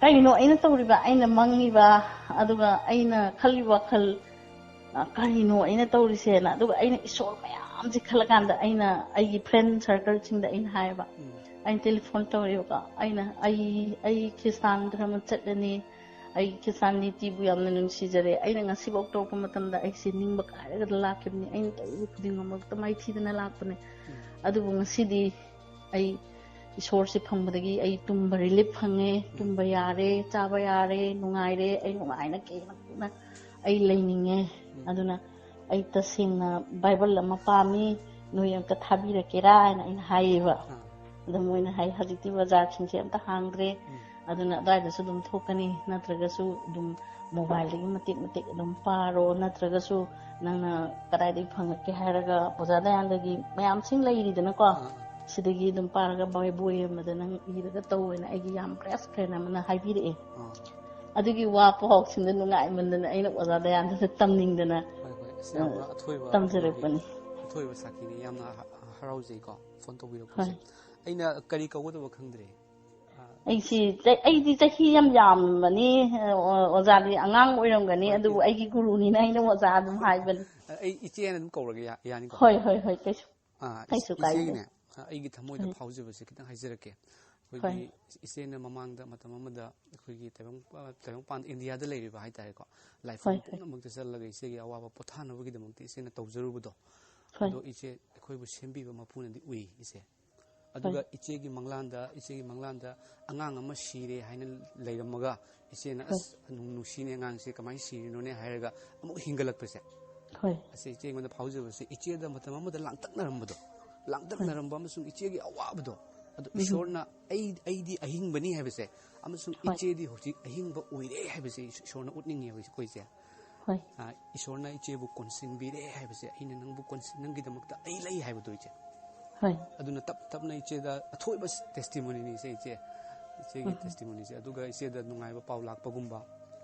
ꯀꯩꯅꯣ ꯑꯩꯅ ꯇꯧꯔꯤꯕ, ꯑꯩꯅ ꯃꯪꯉꯤꯕ, ꯑꯗꯨꯒ ꯑꯩꯅ ꯈꯜꯂꯤꯕ ꯋꯥꯈꯜ, ꯑ, ꯀꯔꯤꯅꯣ ꯑꯩꯅ ꯇꯧꯔꯤꯁꯦꯅ꯫ ꯑꯗꯨꯒ ꯑꯩꯅ ꯏꯁꯣꯔ ꯃꯌꯥꯝꯁꯦ ꯈꯜꯂꯀꯥꯟꯗ ꯑꯩꯅ ꯑꯩꯒꯤ ꯐ꯭ꯔꯦꯟ ꯁꯔꯀꯜꯁꯤꯡꯗ ꯑꯩꯅ ꯍꯥꯏꯌꯦꯕ, ꯎꯝ꯫ ꯑꯩꯅ ꯇꯦꯂꯤꯐꯣꯟ ꯇꯧꯔꯦꯕꯀꯣ꯫ ꯑꯩꯅ, "ꯑꯩ, ꯑꯩ ꯈ꯭ꯔꯤꯁꯇꯥꯟ ꯙꯔꯃ ꯆꯠꯂꯅꯤ, ꯑꯩ ꯈ꯭ꯔꯤꯁꯇꯥꯟ ꯅꯤꯇꯤꯕꯨ ꯌꯥꯝꯅ ꯅꯨꯡꯁꯤꯖꯔꯦ꯫ ꯑꯩꯅ ꯉꯁꯤꯐꯥꯎ ꯇꯧꯔꯛꯄ ꯃꯇꯝꯗ ꯑꯩꯁꯦ ꯅꯤꯡꯕ ꯀꯥꯏꯔꯒ ꯂꯥꯛꯈꯤꯕꯅꯤ꯫ ꯑꯩꯅ ꯇꯧꯔꯤꯕ ꯈꯨꯗꯤꯡꯃꯛꯇ ꯃꯥꯏꯊꯤꯗꯅ ꯂꯥꯛꯄꯅꯦ꯫ ꯎꯝ꯫ ꯑꯗꯨꯕꯨ ꯉꯁꯤꯗꯤ ꯑꯩ ꯏꯁꯣꯔꯁꯦ ꯐꯪꯕꯗꯒꯤ ꯑꯩ ꯇꯨꯝꯕ ꯔꯤꯂꯤꯐ ꯐꯪꯉꯦ, ꯎꯝ꯫ ꯇꯨꯝꯕ ꯌꯥꯔꯦ, ꯆꯥꯕ ꯌꯥꯔꯦ, ꯅꯨꯡꯉꯥꯏꯔꯦ, ꯑꯩ ꯅꯨꯡꯉꯥꯏꯅ ꯀꯦꯅ ꯀꯨꯅ ꯑꯩ ꯂꯩꯅꯤꯡꯉꯦ꯫ ꯎꯝ꯫ ꯑꯗꯨꯅ ꯑꯩ ꯇꯁꯦꯡꯅ ꯕꯥꯏꯕꯜ ꯑꯃ ꯄꯥꯝꯃꯤ, ꯅꯣꯏ ꯑꯝꯇ ꯊꯥꯕꯤꯔꯛꯀꯦꯔꯥ?" ꯍꯥꯏꯅ ꯑꯩꯅ ꯍꯥꯏꯌꯦꯕ꯫ ꯑꯥ꯫ ꯑꯗ ꯃꯣꯏꯅ ꯍꯥꯏ, "ꯍꯧꯖꯤꯛꯇꯤ ꯕꯖꯥꯔꯁꯤꯡꯁꯦ ꯑꯝꯇ ꯍꯥꯡꯗ꯭ꯔꯦ, ꯎꯝ꯫ ꯑꯗꯨꯅ ꯑꯗꯨꯋꯥꯏꯗꯁꯨ ꯑꯗꯨꯝ ꯊꯣꯛꯀꯅꯤ, ꯅꯠꯇ꯭ꯔꯒꯁꯨ ꯑꯗꯨꯝ ꯃꯣꯕꯥꯏꯜꯗꯒꯤ ꯃꯇꯦꯛ ꯃꯇꯦꯛ ꯑꯗꯨꯝ ꯄꯥꯔꯣ, ꯅꯠꯇ꯭ꯔꯒꯁꯨ ꯅꯪꯅ ꯀꯗꯥꯏꯗꯒꯤ ꯐꯪꯉꯛꯀꯦ ꯍꯥꯏꯔꯒ ꯑꯣꯖꯥ ꯗꯌꯥꯅꯟꯗꯒꯤ ꯃꯌꯥꯝꯁꯤꯡ ꯂꯩꯔꯤꯗꯅꯀꯣ, ꯑꯥ, ꯑꯥ꯫ ꯁꯤꯗꯒꯤ ꯑꯗꯨꯝ ꯄꯥꯔꯒ ꯕꯣꯏ, ꯕꯣꯏ ꯑꯃꯗ ꯅꯪ ꯏꯔꯒ ꯇꯧ" ꯍꯥꯏꯅ ꯑꯩꯒꯤ ꯌꯥꯝ ꯕꯦꯁ ꯐ꯭ꯔꯦꯟ ꯑꯃꯅ ꯍꯥꯏꯕꯤꯔꯛꯑꯦ꯫ ꯑꯥ꯫ ꯑꯗꯨꯒꯤ ꯋꯥ ꯄꯥꯎꯁꯤꯡꯗꯣ ꯅꯨꯡꯉꯥꯏꯃꯟꯗꯅ ꯑꯩꯅ ꯑꯣꯖꯥ ꯗꯌꯥꯅꯟꯗꯗ ꯇꯝꯅꯤꯡꯗꯅ, ꯍꯣꯏ, ꯍꯣꯏ꯫ ꯑꯁ, ꯌꯥꯝꯅ ꯑ, ꯑꯊꯣꯏꯕ ꯇꯝꯖꯔꯛꯄꯅꯤ꯫ ꯑꯩꯈꯣꯏꯒꯤ ꯑꯊꯣꯏꯕ ꯁꯥꯈꯤꯅꯤ꯫ ꯌꯥꯝꯅ ꯍ-, ꯍꯔꯥꯎꯖꯩꯀꯣ, ꯐꯣꯟ ꯇꯧꯕꯤꯔꯛꯄꯁꯦ꯫ ꯍꯣꯏ꯫ ꯑꯩꯅ ꯀꯔꯤ ꯀꯧꯒꯗꯕ ꯈꯪꯗ꯭ꯔꯦ꯫ ꯑ, ꯑꯩꯁꯤ ꯆ-, ꯑꯩꯗꯤ ꯆꯍꯤ ꯌꯥꯝ ꯌꯥꯝꯕꯅꯤ, ꯑ, ꯑꯣꯖꯥꯗꯤ ꯑꯉꯥꯡ ꯑꯣꯏꯔꯝꯒꯅꯤ, ꯍꯣꯏ, ꯑꯗꯨꯕꯨ ꯏ-, ꯑꯩꯒꯤ ꯒꯨꯔꯨꯅꯤꯅ ꯑꯩꯅ ꯑꯣꯖꯥ ꯑꯗꯨꯝ ꯍꯥꯏꯕꯅꯤ꯫ ꯑ, ꯑꯩ ꯏꯆꯦꯅ ꯑꯗꯨꯝ ꯀꯧꯔꯒꯦ, ꯌꯥ-, ꯌꯥꯅꯤꯀꯣ? ꯍꯣꯏ, ꯍꯣꯏ, ꯍꯣꯏ, ꯀꯩꯁꯨ, ꯑ, ꯏ-, ꯀꯩꯁꯨ ꯀꯥꯏꯗꯦ꯫ ꯏꯆꯦꯒꯤꯅꯦ, ꯑ, ꯑꯩꯒꯤ ꯊꯃꯣꯏꯗ ꯍꯣꯏ꯫ ꯐꯥꯎꯖꯕꯁꯦ ꯈꯤꯇꯪ ꯍꯥꯏꯖꯔꯛꯀꯦ꯫ ꯑꯩꯈꯣꯏꯒꯤ ꯏꯆꯦꯅ ꯃꯃꯥꯡꯗ ꯃꯇꯝ ꯑꯃꯗ ꯑꯩꯈꯣꯏꯒꯤ ꯇꯥꯏꯕꯪ-, ꯇꯥꯏꯕꯪꯄꯥꯟ ꯏꯟꯗꯤꯌꯥꯗ ꯂꯩꯔꯤꯕ ꯍꯥꯏꯇꯥꯔꯦꯀꯣ, ꯂꯥꯏꯐꯝ ꯍꯣꯏ, ꯍꯣꯏ꯫ ꯄꯨꯝꯅꯃꯛꯇ ꯆꯠꯂꯒ ꯏꯆꯦꯒꯤ ꯑꯋꯥꯕ ꯄꯣꯊꯥꯅꯕꯒꯤꯗꯃꯛꯇ ꯏꯆꯦꯅ ꯇꯧꯖꯔꯨꯕꯗꯣ, ꯍꯣꯏ꯫ ꯑꯗꯣ ꯏꯆꯦ ꯑꯩꯈꯣꯏꯕꯨ ꯁꯦꯝꯕꯤꯕ ꯃꯄꯨꯅꯗꯤ ꯎꯏ ꯏꯆꯦ꯫ ꯑꯗꯨꯒ ꯍꯣꯏ꯫ ꯏꯆꯦꯒꯤ ꯃꯪꯂꯥꯟꯗ, ꯏꯆꯦꯒꯤ ꯃꯪꯂꯥꯟꯗ ꯑꯉꯥꯡ ꯑꯃ ꯁꯤꯔꯦ ꯍꯥꯏꯅ ꯂꯩꯔꯝꯃꯒ, ꯏꯆꯦꯅ, ꯍꯣꯏ꯫ "ꯑꯁ, ꯅꯨꯡ-, ꯅꯨꯡꯁꯤꯅꯦ ꯑꯉꯥꯡꯁꯦ, ꯀꯃꯥꯏꯅ ꯁꯤꯔꯤꯅꯣꯅꯦ?" ꯍꯥꯏꯔꯒ ꯑꯃꯨꯛ ꯍꯤꯡꯒꯠꯂꯛꯄꯁꯦ꯫ ꯍꯣꯏ꯫ ꯑꯁꯤ ꯏꯆꯦ ꯑꯩꯉꯣꯟꯗ ꯐꯥꯎꯖꯕꯁꯦ, ꯏꯆꯦꯗ ꯃꯇꯝ ꯑꯃꯗ ꯂꯥꯡꯇꯛꯅꯔꯝꯕꯗꯣ, ꯂꯥꯡꯇꯛꯅꯔꯝꯕ ꯑꯃꯁꯨꯡ ꯏꯆꯦꯒꯤ ꯑꯋꯥꯕꯗꯣ, ꯑꯗꯣ ꯎꯝ꯫ ꯏꯁꯣꯔꯅ ꯑꯩ, ꯑꯩꯗꯤ ꯑꯍꯤꯡꯕꯅꯤ ꯍꯥꯏꯕꯁꯦ, ꯑꯃꯁꯨꯡ ꯍꯣꯏ꯫ ꯏꯆꯦꯗꯤ ꯍꯧꯖꯤꯛ ꯑꯍꯤꯡꯕ ꯑꯣꯏꯔꯦ ꯍꯥꯏꯕꯁꯦ ꯏꯁꯣꯔꯅ ꯎꯠꯅꯤꯡꯉꯦꯕ ꯑꯩꯈꯣꯏꯁꯦ꯫ ꯍꯣꯏ꯫ ꯑ, ꯏꯁꯣꯔꯅ ꯏꯆꯦꯕꯨ ꯀꯣꯟꯁꯤꯟꯕꯤꯔꯦ ꯍꯥꯏꯕꯁꯦ, ꯑꯩꯅ ꯅꯪꯕꯨ ꯀꯣꯟꯁꯤꯟ-, ꯅꯪꯒꯤꯗꯃꯛꯇ ꯑꯩ ꯂꯩ ꯍꯥꯏꯕꯗꯣ ꯏꯆꯦ꯫ ꯍꯣꯏ꯫ ꯑꯗꯨꯅ ꯇꯞ ꯇꯞꯅ ꯏꯆꯦꯗ ꯑꯊꯣꯏꯕ testimony ꯅꯤ ꯏꯆꯦ, ꯏꯆꯦ, ꯏꯆꯦꯒꯤ ꯎꯝ꯫ Testimony ꯁꯦ꯫ ꯑꯗꯨꯒ ꯏꯆꯦꯗ ꯅꯨꯡꯉꯥꯏꯕ ꯄꯥꯎ ꯂꯥꯛꯄꯒꯨꯝꯕ,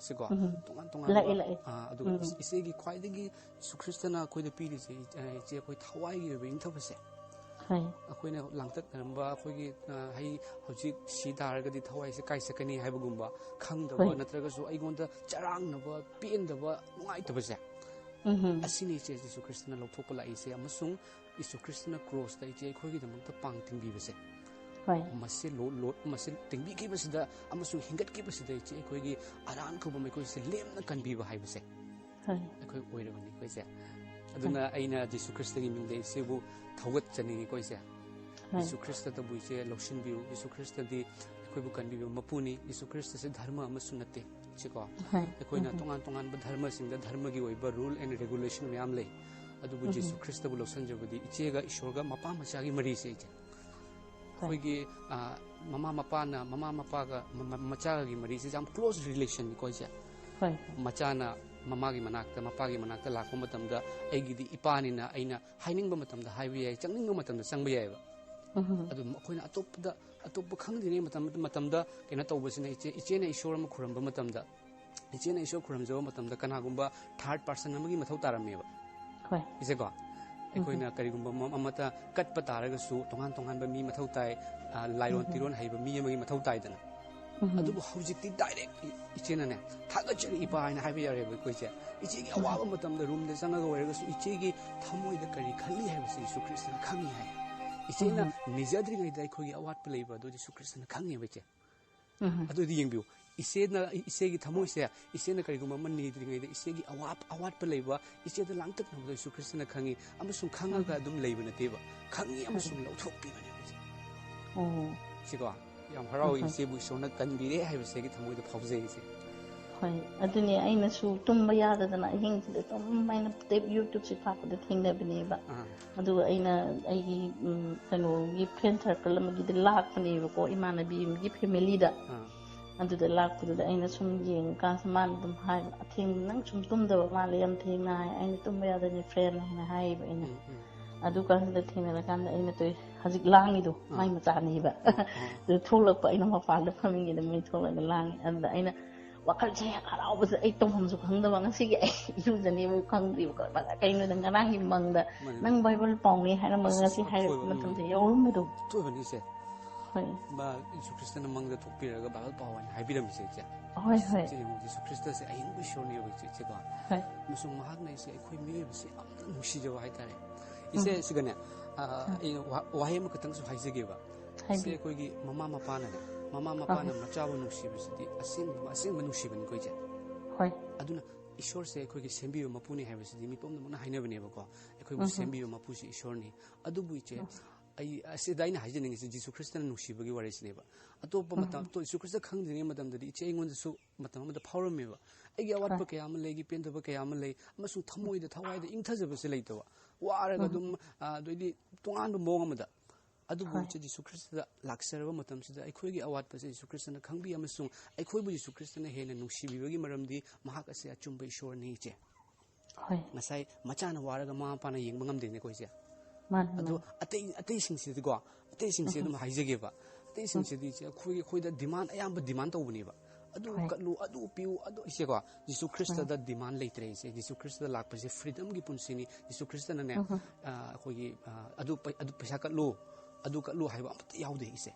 ꯁꯤꯀꯣ, ꯎꯝ꯫ ꯇꯣꯉꯥꯟ ꯇꯣꯉꯥꯟꯕ, ꯂꯥꯛꯑꯦ, ꯂꯥꯛꯑꯦ꯫ ꯑꯥ, ꯑꯗꯨꯒ ꯎꯝ꯫ ꯏꯆꯦꯒꯤ ꯈ꯭ꯋꯥꯏꯗꯒꯤ ꯖꯤꯁꯨ ꯈ꯭ꯔꯤꯁꯇꯅ ꯑꯩꯈꯣꯏꯗ ꯄꯤꯔꯤꯁꯦ, ꯏ-, ꯑ, ꯏꯆꯦ, ꯑꯩꯈꯣꯏ ꯊꯋꯥꯏꯒꯤ ꯑꯣꯏꯕ ꯏꯪꯊꯕꯁꯦ꯫ ꯍꯣꯏ꯫ ꯑꯩꯈꯣꯏꯅ ꯂꯥꯡꯇꯛꯅꯔꯝꯕ, ꯑꯩꯈꯣꯏꯒꯤ, ꯑ, ꯍꯩ, ꯍꯧꯖꯤꯛ ꯁꯤ ꯇꯥꯔꯒꯗꯤ ꯊꯋꯥꯏꯁꯦ ꯀꯥꯏ ꯆꯠꯀꯅꯤ ꯍꯥꯏꯕꯒꯨꯝꯕ, ꯈꯪꯗꯕ, ꯍꯣꯏ꯫ ꯅꯠꯇ꯭ꯔꯒꯁꯨ ꯑꯩꯉꯣꯟꯗ ꯆꯔꯥꯡꯅꯕ, ꯄꯦꯟꯗꯕ, ꯅꯨꯡꯉꯥꯏꯇꯕꯁꯦ, ꯎꯝ꯫ ꯑꯁꯤꯅꯤ ꯏꯆꯦ ꯖꯤꯁꯨ ꯈ꯭ꯔꯤꯁꯇꯅ ꯂꯧꯊꯣꯛꯄ ꯂꯥꯛꯏꯁꯦ, ꯑꯃꯁꯨꯡ ꯖꯤꯁꯨ ꯈ꯭ꯔꯤꯁꯇꯅ ꯀ꯭ꯔꯣꯁꯇ ꯏꯆꯦ ꯑꯩꯈꯣꯏꯒꯤꯗꯃꯛꯇ ꯄꯥꯡ ꯇꯤꯡꯕꯤꯕꯁꯦ꯫ ꯍꯣꯏ꯫ ꯃꯁꯤ ꯂꯣ-, ꯂꯣ-, ꯃꯁꯤ ꯇꯤꯡꯕꯤꯈꯤꯕꯁꯦ ꯑꯃꯁꯨꯡ ꯍꯤꯡꯒꯠꯈꯤꯕꯁꯤꯗ ꯏꯆꯦ ꯑꯩꯈꯣꯏꯒꯤ ꯑꯔꯥꯟ ꯈꯨꯕꯝ ꯑꯩꯈꯣꯏꯁꯦ ꯂꯦꯝꯅ ꯀꯟꯕꯤꯕ ꯍꯥꯏꯕꯁꯦ ꯍꯣꯏ꯫ ꯑꯩꯈꯣꯏ ꯑꯣꯏꯔꯕꯅꯤ ꯑꯩꯈꯣꯏꯁꯦ꯫ ꯑꯗꯨꯅ ꯍꯣꯏ꯫ ꯑꯩꯅ ꯖꯤꯁꯨ ꯈ꯭ꯔꯤꯁꯇꯒꯤ ꯃꯤꯡꯗ ꯏꯆꯦꯕꯨ ꯊꯧꯒꯠꯆꯅꯤꯡꯉꯤ ꯑꯩꯈꯣꯏꯁꯦ꯫ ꯍꯣꯏ꯫ ꯖꯤꯁꯨ ꯈ꯭ꯔꯤꯁꯇꯕꯨ ꯏꯆꯦ ꯂꯧꯁꯤꯟꯕꯤꯌꯨ꯫ ꯖꯤꯁꯨ ꯈ꯭ꯔꯤꯁꯇꯗꯤ ꯑꯩꯈꯣꯏꯕꯨ ꯀꯟꯕꯤꯕ ꯃꯄꯨꯅꯤ꯫ ꯖꯤꯁꯨ ꯈ꯭ꯔꯤꯁꯇꯁꯦ ꯙꯔꯃ ꯑꯃꯁꯨ ꯅꯠꯇꯦ꯫ ꯁꯤꯀꯣ꯫ ꯍꯣꯏ꯫ ꯑꯩꯈꯣꯏꯅ ꯎꯝ꯫ ꯇꯣꯉꯥꯟ ꯇꯣꯉꯥꯟꯕ ꯙꯔꯃꯁꯤꯡꯗ ꯙꯔꯃꯒꯤ ꯑꯣꯏꯕ rule and regulation ꯃꯌꯥꯝ ꯂꯩ꯫ ꯑꯗꯨꯕꯨ ꯎꯝ꯫ ꯖꯤꯁꯨ ꯈ꯭ꯔꯤꯁꯇꯕꯨ ꯂꯧꯁꯤꯟꯖꯕꯗꯤ ꯏꯆꯦꯒ ꯏꯁꯣꯔꯒ ꯃꯄꯥ ꯃꯆꯥꯒꯤ ꯃꯔꯤꯁꯦ ꯏꯆꯦ꯫ ꯍꯣꯏ꯫ ꯑꯩꯈꯣꯏꯒꯤ, ꯑ, ꯃꯃꯥ ꯃꯄꯥꯅ, ꯃꯃꯥ ꯃꯄꯥꯒ ꯃ-, ꯃ-, ꯃꯆꯥꯒꯒꯤ ꯃꯔꯤꯁꯦ ꯌꯥꯝ close relation ꯅꯤꯀꯣ ꯏꯆꯦ꯫ ꯍꯣꯏ꯫ ꯃꯆꯥꯅ ꯃꯃꯥꯒꯤ ꯃꯅꯥꯛꯇ, ꯃꯄꯥꯒꯤ ꯃꯅꯥꯛꯇ ꯂꯥꯛꯄ ꯃꯇꯝꯗ ꯑꯩꯒꯤꯗꯤ ꯏꯄꯥꯅꯤꯅ ꯑꯩꯅ ꯍꯥꯏꯅꯤꯡꯕ ꯃꯇꯝꯗ ꯍꯥꯏꯕ ꯌꯥꯏ, ꯆꯪꯅꯤꯡꯕ ꯃꯇꯝꯗ ꯆꯪꯕ ꯌꯥꯏꯑꯕ꯫ ꯎꯝ꯫ ꯑꯗꯨ ꯑꯩꯈꯣꯏꯅ ꯑꯇꯣꯞꯄꯗ, ꯑꯇꯣꯞꯄ ꯈꯪꯗ꯭ꯔꯤꯉꯩ ꯃꯇꯝ, ꯃꯇꯝꯗ ꯀꯩꯅꯣ ꯇꯧꯕꯁꯤꯅ ꯏꯆꯦ, ꯏꯆꯦꯅ ꯏꯁꯣꯔ ꯑꯃ ꯈꯨꯔꯨꯝꯕ ꯃꯇꯝꯗ, ꯏꯆꯦꯅ ꯏꯁꯣꯔ ꯈꯨꯔꯨꯝꯖꯕ ꯃꯇꯝꯗ ꯀꯅꯥꯒꯨꯝꯕ third person ꯑꯃꯒꯤ ꯃꯊꯧ ꯇꯥꯔꯝꯃꯦꯕ꯫ ꯍꯣꯏ꯫ ꯏꯆꯦꯀꯣ, ꯎꯝ꯫ ꯑꯩꯈꯣꯏꯅ ꯀꯔꯤꯒꯨꯝꯕ ꯃ-, ꯑꯃꯠꯇ ꯀꯠꯄ ꯇꯥꯔꯒꯁꯨ ꯇꯣꯉꯥꯟ ꯇꯣꯉꯥꯟꯕ ꯃꯤ ꯃꯊꯧ ꯇꯥꯏ, ꯑ, ꯂꯥꯏꯔꯣꯟ ꯎꯝ꯫ ꯇꯤꯔꯣꯟ ꯍꯩꯕ ꯃꯤ ꯑꯃꯒꯤ ꯃꯊꯧ ꯇꯥꯏꯗꯅ꯫ ꯎꯝ꯫ ꯑꯗꯨꯕꯨ ꯍꯧꯖꯤꯛꯇꯤ direct ꯏ-, ꯏꯆꯦꯅꯅꯦ, "ꯊꯥꯒꯠꯆꯔꯤ ꯏꯄꯥ" ꯍꯥꯏꯅ ꯍꯥꯏꯕ ꯌꯥꯔꯦꯕ ꯑꯩꯈꯣꯏꯁꯦ꯫ ꯏꯆꯦꯒꯤ ꯎꯝ꯫ ꯑꯋꯥꯕ ꯃꯇꯝꯗ ꯔꯨꯝꯗ ꯆꯪꯉꯒ ꯑꯣꯏꯔꯒꯁꯨ ꯏꯆꯦꯒꯤ ꯊꯃꯣꯏꯗ ꯀꯔꯤ ꯈꯜꯂꯤ ꯍꯥꯏꯕꯁꯤ ꯖꯤꯁꯨ ꯈ꯭ꯔꯤꯁꯇꯅ ꯈꯪꯉꯤ ꯍꯥꯏ꯫ ꯏꯆꯦꯅ ꯅꯤꯖꯗ꯭ꯔꯤꯉꯩꯗ ꯑꯩꯈꯣꯏꯒꯤ ꯑꯋꯥꯠꯄ ꯂꯩꯕ ꯑꯗꯨ ꯖꯤꯁꯨ ꯈ꯭ꯔꯤꯁꯇꯅ ꯈꯪꯉꯦꯕ, ꯏꯆꯦ꯫ ꯑꯗꯨꯗꯤ ꯌꯦꯡꯕꯤꯌꯨ, ꯏꯆꯦꯅ, ꯏꯆꯦꯒꯤ ꯊꯃꯣꯏꯁꯦ, ꯏꯆꯦꯅ ꯀꯔꯤꯒꯨꯝꯕ ꯑꯃ ꯅꯤꯗ꯭ꯔꯤꯉꯩꯗ ꯏꯆꯦꯒꯤ ꯑꯋꯥꯠ-, ꯑꯋꯥꯠꯄ ꯂꯩꯕ ꯏꯆꯦꯗ ꯂꯥꯡꯇꯛꯅꯕꯗꯣ ꯖꯤꯁꯨ ꯈ꯭ꯔꯤꯁꯇꯅ ꯈꯪꯉꯤ ꯑꯃꯁꯨꯡ ꯈꯪꯉꯒ ꯑꯗꯨꯝ ꯂꯩꯕ ꯅꯠꯇꯦꯕ, ꯈꯪꯉꯤ ꯑꯃꯁꯨꯡ ꯂꯧꯊꯣꯛꯄꯤꯕꯅꯦꯕ, ꯏꯆꯦ꯫ ꯑꯣ꯫ ꯁꯤꯀꯣ, ꯌꯥꯝ ꯍꯔꯥꯎꯏ, ꯏꯆꯦꯕꯨ ꯏꯁꯣꯔꯅ ꯀꯟꯕꯤꯔꯦ ꯍꯥꯏꯕꯁꯦ ꯑꯩꯒꯤ ꯊꯃꯣꯏꯗ ꯐꯥꯎꯖꯩ, ꯏꯆꯦ꯫ ꯍꯣꯏ, ꯑꯗꯨꯅꯦ, ꯑꯩꯅꯁꯨ ꯇꯨꯝꯕ ꯌꯥꯗꯗꯅ ꯑꯍꯤꯡꯁꯤꯗ ꯑꯗꯨꯝ ꯑꯩꯅ ꯇꯦꯞ, YouTubeꯁꯦ ꯐꯥꯛꯄꯗ ꯊꯦꯡꯅꯕꯅꯦꯕ꯫ ꯑꯥ꯫ ꯑꯗꯨꯒ ꯑꯩꯅ ꯑꯩꯒꯤ, ꯎꯝ, ꯀꯩꯅꯣꯒꯤ friend circle ꯑꯃꯒꯤꯗ ꯂꯥꯛꯄꯅꯦꯕꯀꯣ, ꯏꯃꯥꯟꯅꯕꯤ ꯑꯃꯒꯤ familyꯗ꯫ ꯑꯥ꯫ ꯑꯗꯨꯗ ꯂꯥꯛꯄꯗꯨꯗ ꯑꯩꯅ ꯁꯨꯝ ꯌꯦꯡꯉꯀꯥꯟꯁꯤꯗ ꯃꯥꯅ ꯑꯗꯨꯝ ꯍꯥꯏꯕ, "ꯑꯊꯦꯡꯕ ꯅꯪ ꯁꯨꯝ ꯇꯨꯝꯗꯕ ꯃꯥꯜꯂꯦ, ꯌꯥꯝ ꯊꯦꯡꯅ" ꯍꯥꯏ꯫ ꯑꯩꯅ, "ꯇꯨꯝꯕ ꯌꯥꯗꯅꯤ friend" ꯍꯥꯏꯅ ꯍꯥꯏꯌꯦꯕ ꯑꯩꯅ꯫ ꯎꯝ, ꯎꯝ꯫ ꯑꯗꯨꯀꯥꯟꯁꯤꯗ ꯊꯦꯡꯅꯔꯀꯥꯟꯗ ꯑꯩꯅ ꯇꯧꯏ, ꯍꯧꯖꯤꯛ ꯂꯥꯡꯉꯤꯗꯣ ꯑꯥ꯫ ꯃꯥꯏ ꯃꯆꯥꯅꯦꯕ꯫ ꯑꯥ, ꯑꯥ꯫ ꯑꯗꯨ ꯊꯣꯛꯂꯛꯄ, ꯑꯩꯅ ꯃꯄꯥꯟꯗ ꯐꯝꯃꯤꯉꯩꯗ ꯃꯣꯏ ꯊꯣꯛꯂꯒ ꯂꯥꯡꯉꯤ꯫ ꯑꯗꯨꯗ ꯑꯩꯅ ꯋꯥꯈꯜꯁꯦ ꯍꯦꯛ ꯍꯔꯥꯎꯕꯁꯦ, ꯑꯩ ꯇꯧꯐꯝꯁꯨ ꯈꯪꯗꯕ, ꯉꯁꯤꯒꯤ ꯑꯩ ꯏꯔꯨꯖꯅꯦꯕ ꯈꯪꯗ꯭ꯔꯤꯕꯀꯣ꯫ ꯀꯩꯅꯣꯗ ꯉꯔꯥꯡꯒꯤ ꯃꯪꯗ ꯃꯥꯅꯦ, "ꯅꯪ ꯃꯥꯅꯦ꯫ ꯕꯥꯏꯕꯜ ꯄꯥꯎꯅꯦ" ꯍꯥꯏꯔꯝꯃꯒ ꯑꯁ, ꯉꯁꯤ ꯑꯁ, ꯍꯥꯏꯔꯛꯄ ꯑꯊꯣꯏꯕ, ꯎꯝ꯫ ꯃꯇꯝꯗ ꯌꯥꯎꯔꯝꯕꯗꯣ꯫ ꯑꯊꯣꯏꯕꯅꯤ, ꯏꯆꯦ꯫ ꯍꯣꯏ꯫ ꯃꯥ ꯖꯤꯁꯨ ꯈ꯭ꯔꯤꯁꯇꯅ ꯃꯪꯗ ꯊꯣꯛꯄꯤꯔꯒ ꯕꯥꯏꯕꯜ ꯄꯥꯎ ꯍꯥꯏꯅ ꯍꯥꯏꯕꯤꯔꯝꯃꯤꯁꯦ, ꯏꯆꯦ꯫ ꯍꯣꯏ, ꯍꯣꯏ꯫ ꯏꯆꯦ ꯌꯦꯡꯉꯨ, ꯖꯤꯁꯨ ꯈ꯭ꯔꯤꯁꯇꯁꯦ ꯑꯍꯤꯡꯕ ꯏꯁꯣꯔꯅꯦꯕ, ꯏꯆꯦ, ꯏꯆꯦꯀꯣ꯫ ꯍꯣꯏ꯫ ꯑꯃꯁꯨꯡ ꯃꯍꯥꯛꯅ ꯏꯆꯦ ꯑꯩꯈꯣꯏ ꯃꯤꯑꯣꯏꯕꯁꯦ ꯌꯥꯝꯅ ꯅꯨꯡꯁꯤꯖꯕ ꯍꯥꯏꯇꯥꯔꯦ꯫ ꯏꯆꯦ, ꯎꯝ꯫ ꯁꯤꯒꯅꯦ, ꯑ, ꯑꯩꯅ ꯋꯥ-, ꯋꯥꯍꯩ ꯑꯃꯈꯛꯇꯪꯁꯨ ꯍꯥꯏꯖꯒꯦꯕ꯫ ꯏꯆꯦ, ꯍꯥꯏꯕꯤꯌꯨ꯫ ꯑꯩꯈꯣꯏꯒꯤ ꯃꯃꯥ ꯃꯄꯥꯅꯅꯦ, ꯃꯃꯥ ꯃꯄꯥꯅ ꯃꯆꯥꯕꯨ ꯅꯨꯡꯁꯤꯕꯁꯤꯗꯤ ꯑꯁꯦꯡꯕ, ꯑꯁꯦꯡꯕ ꯅꯨꯡꯁꯤꯕꯅꯤꯀꯣ, ꯏꯆꯦ꯫ ꯍꯣꯏ꯫ ꯑꯗꯨꯅ ꯏꯁꯣꯔꯁꯦ ꯑꯩꯈꯣꯏꯒꯤ ꯁꯦꯝꯕꯤꯕ ꯃꯄꯨꯅꯤ ꯍꯥꯏꯕꯁꯤꯗꯤ ꯃꯤ ꯄꯨꯝꯅꯃꯛꯅ ꯍꯥꯏꯅꯕꯅꯦꯕꯀꯣ꯫ ꯑꯩꯈꯣꯏꯕꯨ ꯎꯝ꯫ ꯁꯦꯝꯕꯤꯕ ꯃꯄꯨꯁꯤ ꯏꯁꯣꯔꯅꯤ꯫ ꯑꯗꯨꯕꯨ ꯏꯆꯦ, ꯑꯩ ꯑꯁꯤꯗ ꯑꯩꯅ ꯍꯥꯏꯖꯅꯤꯡꯉꯤꯁꯦ ꯖꯤꯁꯨ ꯈ꯭ꯔꯤꯁꯇꯅ ꯅꯨꯡꯁꯤꯕꯒꯤ ꯋꯥꯔꯤꯁꯤꯅꯦꯕ꯫ ꯑꯇꯣꯞꯄ ꯃꯇꯝ, ꯑꯇꯣꯞ-, ꯖꯤꯁꯨ ꯈ꯭ꯔꯤꯁꯇ ꯈꯪꯗ꯭ꯔꯤꯉꯩ ꯃꯇꯝꯗꯗꯤ ꯏꯆꯦ ꯑꯩꯉꯣꯟꯗꯁꯨ ꯃꯇꯝ ꯑꯃꯗ ꯐꯥꯎꯔꯝꯃꯦꯕ꯫ ꯑꯩꯒꯤ ꯑꯋꯥꯠꯄ ꯀꯌꯥ ꯑꯃ ꯂꯩ, ꯑꯩꯒꯤ ꯄꯦꯟꯗꯕ ꯀꯌꯥ ꯑꯃ ꯂꯩ, ꯑꯃꯁꯨꯡ ꯊꯃꯣꯏꯗ, ꯊꯋꯥꯏꯗ ꯏꯪꯊꯖꯕꯁꯦ ꯂꯩꯇꯕ꯫ ꯋꯥꯔꯒ ꯑꯗꯨꯝ, ꯑ, ꯑꯗꯩꯗꯤ ꯇꯣꯉꯥꯟꯕ ꯃꯑꯣꯡ ꯑꯃꯗ꯫ ꯑꯗꯨꯕꯨ ꯏꯆꯦ ꯖꯤꯁꯨ ꯈ꯭ꯔꯤꯁꯇꯗ ꯂꯥꯛꯆꯔꯕ ꯃꯇꯝꯁꯤꯗ ꯑꯩꯈꯣꯏꯒꯤ ꯑꯋꯥꯠꯄꯁꯦ ꯖꯤꯁꯨ ꯈ꯭ꯔꯤꯁꯇꯅ ꯈꯪꯕꯤ ꯑꯃꯁꯨꯡ ꯑꯩꯈꯣꯏꯕꯨ ꯖꯤꯁꯨ ꯈ꯭ꯔꯤꯁꯇꯅ ꯍꯦꯟꯅ ꯅꯨꯡꯁꯤꯕꯤꯕꯒꯤ ꯃꯔꯝꯗꯤ ꯃꯍꯥꯛ ꯑꯁꯤ ꯑꯆꯨꯝꯕ ꯏꯁꯣꯔꯅꯤ, ꯏꯆꯦ꯫ ꯍꯣꯏ꯫ ꯉꯁꯥꯏ ꯃꯆꯥꯅ ꯋꯥꯔꯒ ꯃꯃꯥ ꯃꯄꯥꯅ ꯌꯦꯡꯕ ꯉꯝꯗꯦꯅꯦꯀꯣ, ꯏꯆꯦ꯫ ꯃꯥꯅꯤ, ꯑꯗꯣ ꯃꯥꯅꯤ꯫ ꯑꯇꯩ, ꯑꯇꯩꯁꯤꯡꯁꯤꯗꯤꯀꯣ, ꯑꯇꯩꯁꯤꯡꯁꯦ ꯑꯗꯨꯝ ꯍꯥꯏꯖꯒꯦꯕ꯫ ꯑꯇꯩꯁꯤꯡꯁꯤꯗꯤ ꯏꯆꯦ ꯑꯩꯈꯣꯏꯒꯤ, ꯑꯩꯈꯣꯏꯗ demand, ꯑꯌꯥꯝꯕ demand ꯇꯧꯕꯅꯦꯕ꯫ "ꯑꯗꯨ ꯍꯣꯏ꯫ ꯀꯠꯂꯨ, ꯑꯗꯨ ꯄꯤꯌꯨ", ꯑꯗꯨ, ꯏꯆꯦꯀꯣ, ꯖꯤꯁꯨ ꯈ꯭ꯔꯤꯁꯇꯗ demand ꯂꯩꯇ꯭ꯔꯦ, ꯏꯆꯦ꯫ ꯖꯤꯁꯨ ꯈ꯭ꯔꯤꯁꯇꯗ ꯂꯥꯛꯄꯁꯦ freedomꯒꯤ ꯄꯨꯟꯁꯤꯅꯤ꯫ ꯖꯤꯁꯨ ꯈ꯭ꯔꯤꯁꯇꯅꯅꯦ, ꯑ, ꯑꯩꯈꯣꯏꯒꯤ, ꯑ, "ꯑꯗꯨ ꯄꯩ-, ꯑꯗꯨ ꯄꯩꯁꯥ ꯀꯠꯂꯨ, ꯑꯗꯨ ꯀꯠꯂꯨ" ꯍꯥꯏꯕ ꯑꯃꯠꯇ ꯌꯥꯎꯗꯦ, ꯏꯆꯦ꯫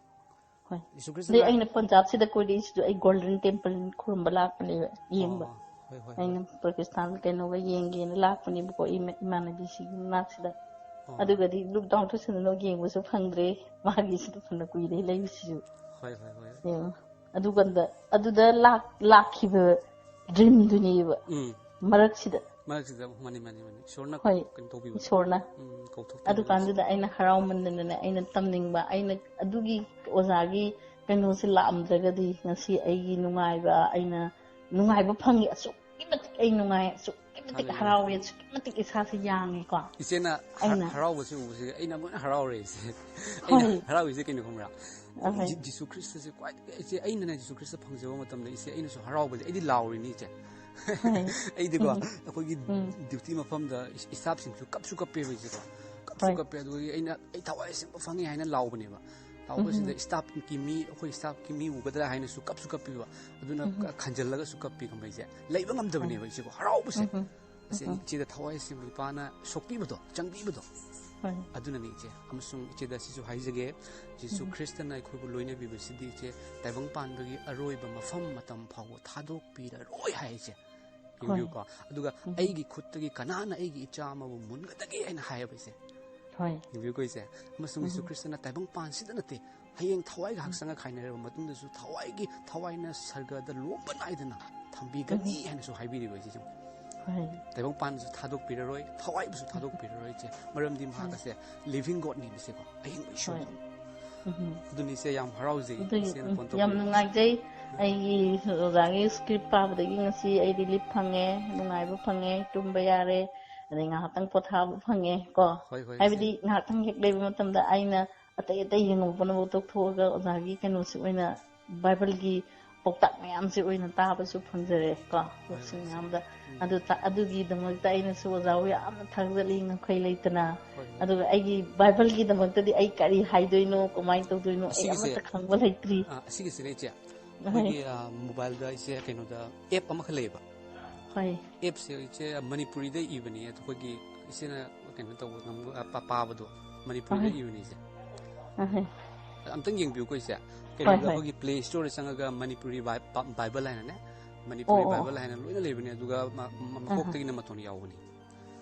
ꯍꯣꯏ꯫ ꯖꯤꯁꯨ ꯑꯗꯩ ꯈ꯭ꯔꯤꯁꯇꯅ ꯑꯩꯅ ꯄꯟꯖꯥꯕꯁꯤꯗ ꯀꯣꯏꯔꯛꯏꯁꯤꯁꯨ ꯑꯩ Golden Temple ꯈꯨꯔꯨꯝꯕ ꯂꯥꯛꯄꯅꯦꯕ, ꯌꯦꯡꯕ꯫ ꯑꯣ, ꯍꯣꯏ, ꯍꯣꯏ, ꯑꯩꯅ ꯍꯣꯏ꯫ ꯄ꯭ꯔꯣꯇꯦꯁꯇꯥꯟ ꯀꯩꯅꯣꯒ ꯌꯦꯡꯒꯦꯅ ꯂꯥꯛꯄꯅꯦꯕꯀꯣ, ꯏꯃ-, ꯏꯃꯥꯟꯅꯕꯤꯁꯤꯒꯤ ꯃꯅꯥꯛꯁꯤꯗ꯫ ꯑꯣ꯫ ꯑꯗꯨꯒꯗꯤ ꯂꯨꯞ ꯗꯥꯎꯟ ꯇꯧꯁꯟꯗꯅ ꯌꯦꯡꯕꯁꯨ ꯐꯪꯗ꯭ꯔꯦ꯫ ꯃꯥꯒꯤꯁꯤꯗ ꯐꯅ ꯀꯨꯏꯔꯦ ꯂꯩꯕꯁꯤꯁꯨ꯫ ꯍꯣꯏ, ꯍꯣꯏ, ꯍꯣꯏ꯫ ꯌꯦꯡꯉꯣ꯫ ꯑꯗꯨꯀꯥꯟꯗ ꯑꯗꯨꯗ ꯂꯥꯛ-, ꯂꯥꯛꯈꯤꯕ ꯗ꯭ꯔꯤꯝꯗꯨꯅꯦꯕ ꯎꯝ꯫ ꯃꯔꯛꯁꯤꯗ꯫ ꯃꯔꯛꯁꯤꯗ, ꯃꯥꯅꯤ, ꯃꯥꯅꯤ, ꯃꯥꯅꯤ꯫ ꯏꯁꯣꯔꯅ ꯍꯣꯏ, ꯀꯩꯅꯣ ꯇꯧꯕꯤꯕꯗꯣ꯫ ꯏꯁꯣꯔꯅ꯫ ꯎꯝ, ꯀꯧꯊꯣꯛꯄꯤꯕꯗꯣ꯫ ꯑꯗꯨꯀꯥꯟꯗꯨꯗ ꯑꯩꯅ ꯍꯔꯥꯎꯃꯟꯗꯅꯅꯦ, ꯑꯩꯅ ꯇꯝꯅꯤꯡꯕ, ꯑꯩꯅ ꯑꯗꯨꯒꯤ ꯑꯣꯖꯥꯒꯤ ꯀꯩꯅꯣꯁꯦ ꯂꯥꯛꯑꯝꯗ꯭ꯔꯒꯗꯤ ꯉꯁꯤ ꯑꯩꯒꯤ ꯅꯨꯡꯉꯥꯏꯕ, ꯑꯩꯅ ꯅꯨꯡꯉꯥꯏꯕ ꯐꯪꯉꯤ, ꯑꯁꯨꯛꯀꯤ ꯃꯇꯤꯛ ꯑꯩ ꯅꯨꯡꯉꯥꯏ, ꯑꯁꯨꯛꯀꯤ ꯃꯇꯤꯛ ꯍꯔꯥꯎꯋꯦ, ꯑꯁꯨꯛꯀꯤ ꯃꯇꯤꯛ ꯏꯁꯥꯁꯦ ꯌꯥꯡꯉꯦꯀꯣ꯫ ꯏꯆꯦꯅ ꯍ-, ꯑꯩꯅ ꯍꯔꯥꯎꯕꯁꯦ ꯎꯕꯁꯦ ꯑꯩꯅ ꯑꯃꯨꯛ ꯍꯦꯟꯅ ꯍꯔꯥꯎꯔꯦ ꯏꯆꯦ꯫ ꯑꯩꯅ ꯍꯣꯏ꯫ ꯍꯔꯥꯎꯔꯤꯁꯦ ꯀꯩꯅꯣ ꯈꯪꯕ꯭ꯔꯥ? ꯑꯍꯣꯏ꯫ ꯖꯤ-, ꯖꯤꯁꯨ ꯈ꯭ꯔꯤꯁꯇꯁꯦ ꯈ꯭ꯋꯥꯏꯗꯒꯤ, ꯏꯆꯦ, ꯑꯩꯅꯅꯦ ꯖꯤꯁꯨ ꯈ꯭ꯔꯤꯁꯇ ꯐꯪꯖꯕ ꯃꯇꯝꯗ ꯏꯆꯦ, ꯑꯩꯅꯁꯨ ꯍꯔꯥꯎꯕꯁꯦ, ꯑꯩꯗꯤ ꯂꯥꯎꯔꯤꯅꯤ ꯏꯆꯦ꯫ ꯍꯣꯏ꯫ ꯑꯩꯗꯤꯀꯣ, ꯎꯝ꯫ ꯑꯩꯈꯣꯏꯒꯤ ꯎꯝ꯫ ꯗ꯭ꯌꯨꯇꯤ ꯃꯐꯝꯗ ꯏꯁ-, ꯏꯁꯇꯥꯐꯁꯤꯡꯁꯨ ꯀꯞꯁꯨ ꯀꯞꯄꯦꯕ ꯏꯆꯦꯀꯣ꯫ ꯀꯞꯁꯨ ꯍꯣꯏ꯫ ꯀꯞꯄꯦ, ꯑꯗꯨꯒꯤ ꯑꯩꯅ, "ꯑꯩ ꯊꯋꯥꯏ ꯑꯁꯦꯡꯕ ꯐꯪꯉꯦ" ꯍꯥꯏꯅ ꯂꯥꯎꯕꯅꯦꯕ꯫ ꯂꯥꯎꯕꯁꯤꯗ ꯎꯝ꯫ ꯏꯁꯇꯥꯐꯀꯤ ꯃꯤ, ꯑꯩꯈꯣꯏ ꯏꯁꯇꯥꯐꯀꯤ ꯃꯤ ꯎꯒꯗ꯭ꯔꯥ ꯍꯥꯏꯅꯁꯨ ꯀꯞꯁꯨ ꯀꯞꯄꯤꯕ꯫ ꯑꯗꯨꯅ ꯎꯝ꯫ ꯈꯟꯖꯜꯂꯒꯁꯨ ꯀꯞꯄꯤ ꯈꯪꯕ꯭ꯔꯥ ꯏꯆꯦ? ꯂꯩꯕ ꯉꯝꯗꯕꯅꯦꯕ ꯍꯣꯏ꯫ ꯏꯆꯦꯀꯣ, ꯍꯔꯥꯎꯕꯁꯦ꯫ ꯎꯝ꯫ ꯑꯁꯤ ꯎꯝ꯫ ꯏꯆꯦꯗ ꯊꯋꯥꯏ ꯑꯁꯦꯡꯕ ꯏꯄꯥꯅ ꯁꯣꯛꯄꯤꯕꯗꯣ, ꯆꯪꯕꯤꯕꯗꯣ꯫ ꯍꯣꯏ꯫ ꯑꯗꯨꯅꯅꯤ ꯏꯆꯦ꯫ ꯑꯃꯁꯨꯡ ꯏꯆꯦꯗ ꯁꯤꯁꯨ ꯍꯥꯏꯖꯒꯦ, ꯖꯤꯁꯨ ꯎꯝ꯫ ꯈ꯭ꯔꯤꯁꯇꯅ ꯑꯩꯈꯣꯏꯕꯨ ꯂꯣꯏꯅꯕꯤꯕꯁꯤꯗꯤ ꯏꯆꯦ, ꯇꯥꯏꯕꯪ ꯄꯥꯟꯕꯒꯤ ꯑꯔꯣꯏꯕ ꯃꯐꯝ ꯃꯇꯝ ꯐꯥꯎꯕ ꯊꯥꯗꯣꯛꯄꯤꯔꯔꯣꯏ ꯍꯥꯏ ꯏꯆꯦ꯫ ꯍꯣꯏ꯫ ꯌꯦꯡꯕꯤꯌꯨꯀꯣ꯫ ꯑꯗꯨꯒ ꯎꯝ꯫ "ꯑꯩꯒꯤ ꯈꯨꯠꯇꯒꯤ ꯀꯅꯥꯅ ꯑꯩꯒꯤ ꯏꯆꯥ ꯑꯃꯕꯨ ꯃꯨꯟꯒꯗꯒꯦ?" ꯍꯥꯏꯅ ꯍꯥꯏꯌꯦꯕ ꯏꯆꯦ꯫ ꯍꯣꯏ꯫ ꯌꯦꯡꯕꯤꯌꯨꯀꯣ ꯏꯆꯦ꯫ ꯑꯃꯁꯨꯡ ꯖꯤꯁꯨ ꯎꯝ꯫ ꯈ꯭ꯔꯤꯁꯇꯅ ꯇꯥꯏꯕꯪ ꯄꯥꯟꯁꯤꯗ ꯅꯠꯇꯦ, ꯍꯌꯦꯡ ꯊꯋꯥꯏ ꯉꯥꯏꯍꯥꯛ ꯎꯝ꯫ ꯆꯪꯉ ꯈꯥꯏꯅꯔꯕ ꯃꯇꯨꯡꯗꯁꯨ ꯊꯋꯥꯏꯒꯤ, ꯊꯋꯥꯏꯅ ꯁꯔꯒꯗ ꯂꯣꯝꯕ ꯅꯥꯏꯗꯅ ꯊꯝꯕꯤꯒꯅꯤ ꯎꯝ꯫ ꯍꯥꯏꯅꯁꯨ ꯍꯥꯏꯕꯤꯔꯤꯕ ꯏꯆꯦ꯫ ꯍꯣꯏ꯫ ꯇꯥꯏꯕꯪ ꯄꯥꯟꯕꯁꯨ ꯊꯥꯗꯣꯛꯄꯤꯔꯔꯣꯏ, ꯊꯋꯥꯏꯕꯨꯁꯨ ꯊꯥꯗꯣꯛꯄꯤꯔꯔꯣꯏ ꯏꯆꯦ꯫ ꯃꯔꯝꯗꯤ ꯃꯍꯥꯛ ꯍꯣꯏ꯫ ꯑꯁꯦ living Godꯅꯦꯕ ꯏꯆꯦꯀꯣ, ꯑꯍꯤꯡꯕ ꯏꯁꯣꯔꯅꯤ꯫ ꯍꯣꯏ꯫ ꯎꯝ꯫ ꯑꯗꯨꯅ ꯏꯆꯦ ꯌꯥꯝ ꯍꯔꯥꯎꯖꯩ ꯑꯗꯨꯒꯤ, ꯏꯆꯦꯅ ꯎꯝ, ꯐꯣꯟ ꯌꯥꯝ ꯇꯧꯕꯤꯔꯛꯄꯁꯦ꯫ ꯅꯨꯡꯉꯥꯏꯖꯩ꯫ ꯑꯩꯒꯤ ꯑꯣꯖꯥꯒꯤ script ꯄꯥꯕꯗꯒꯤ ꯉꯁꯤ ꯑꯩ relief ꯐꯪꯉꯦ, ꯅꯨꯡꯉꯥꯏꯕ ꯐꯪꯉꯦ, ꯇꯨꯝꯕ ꯌꯥꯔꯦ, ꯑꯗꯩ ꯉꯥꯏꯍꯥꯛꯇꯪ ꯄꯣꯊꯥꯕ ꯐꯪꯉꯦ ꯀꯣ꯫ ꯍꯣꯏ, ꯍꯣꯏ, ꯍꯥꯏꯕꯗꯤ ꯏꯆꯦ꯫ ꯉꯥꯏꯍꯥꯛꯇꯪ ꯍꯦꯛ ꯂꯩꯕ ꯃꯇꯝꯗ ꯑꯩꯅ ꯑꯇꯩ ꯑꯇꯩ ꯌꯦꯡꯉꯨꯕ ꯄꯨꯝꯅꯃꯛ ꯇꯣꯛꯊꯣꯛꯑꯒ ꯑꯣꯖꯥꯒꯤ ꯀꯩꯅꯣꯁꯤ ꯑꯣꯏꯅ ꯕꯥꯏꯕꯜꯒꯤ ꯄꯥꯎꯇꯥꯛ ꯃꯌꯥꯝꯁꯦ ꯑꯣꯏꯅ ꯇꯥꯕꯁꯨ ꯐꯪꯖꯔꯦ ꯀꯣ, ꯍꯣꯏ, ꯂꯧꯁꯤꯡ ꯍꯣꯏ, ꯏꯆꯦ꯫ ꯃꯌꯥꯝꯗ꯫ ꯎꯝ꯫ ꯑꯗꯨ ꯇ-, ꯑꯗꯨꯒꯤꯗꯃꯛꯇ ꯑꯩꯅꯁꯨ ꯑꯣꯖꯥꯕꯨ ꯌꯥꯝꯅ ꯊꯥꯒꯠꯂꯤ, ꯉꯝꯈꯩ ꯂꯩꯇꯅ꯫ ꯍꯣꯏ, ꯍꯣꯏ꯫ ꯑꯗꯨꯒ ꯑꯩꯒꯤ ꯕꯥꯏꯕꯜꯒꯤꯗꯃꯛꯇꯗꯤ ꯑꯩ ꯀꯔꯤ ꯍꯥꯏꯗꯣꯏꯅꯣ, ꯀꯃꯥꯏꯅ ꯇꯧꯗꯣꯏꯅꯣ, ꯑꯩ ꯑꯁꯤꯒꯤꯁꯦ, ꯑꯃꯠꯇ ꯈꯪꯕ ꯂꯩꯇ꯭ꯔꯤ꯫ ꯑ, ꯑꯁꯤꯒꯤꯁꯤꯅ ꯏꯆꯦ, ꯍꯣꯏ꯫ ꯑꯩꯈꯣꯏꯒꯤ, ꯑ, ꯃꯣꯕꯥꯏꯜꯗ ꯏꯆꯦ ꯀꯩꯅꯣꯗ app ꯑꯃꯈꯛ ꯂꯩꯌꯦꯕ꯫ ꯍꯣꯏ꯫ Appꯁꯦ ꯏꯆꯦ ꯃꯅꯤꯄꯨꯔꯤꯗ ꯏꯕꯅꯦ, ꯑꯗꯣ ꯑꯩꯈꯣꯏꯒꯤ ꯏꯆꯦꯅ ꯀꯩꯅꯣ ꯇꯧꯕ ꯉꯝ-, ꯑ, ꯄꯥ-, ꯄꯥꯕꯗꯣ ꯃꯅꯤꯄꯨꯔꯤꯗ ꯍꯣꯏ꯫ ꯏꯕꯅꯦ ꯏꯆꯦ꯫ ꯍꯣꯏ꯫ ꯑꯝꯇꯪ ꯌꯦꯡꯕꯤꯌꯨꯀꯣ ꯏꯆꯦ꯫ ꯍꯣꯏ, ꯀꯩꯅꯣꯗ ꯍꯣꯏ꯫ ꯑꯩꯈꯣꯏꯒꯤ Play Storeꯗ ꯆꯪꯉꯒ ꯃꯅꯤꯄꯨꯔꯤ ꯕꯥꯏ-, ꯄ-, ꯕꯥꯏꯕꯜ ꯍꯥꯏꯅꯅꯦ, ꯃꯅꯤꯄꯨꯔꯤ ꯑꯣ, ꯑꯣ꯫ ꯕꯥꯏꯕꯜ ꯍꯥꯏꯅ ꯂꯣꯏꯅ ꯂꯩꯕꯅꯦ, ꯑꯗꯨꯒ ꯃ-, ꯃ-, ꯑꯍ꯫ ꯃꯀꯣꯛꯇꯒꯤꯅ ꯃꯇꯣꯟ ꯌꯥꯎꯕꯅꯤ꯫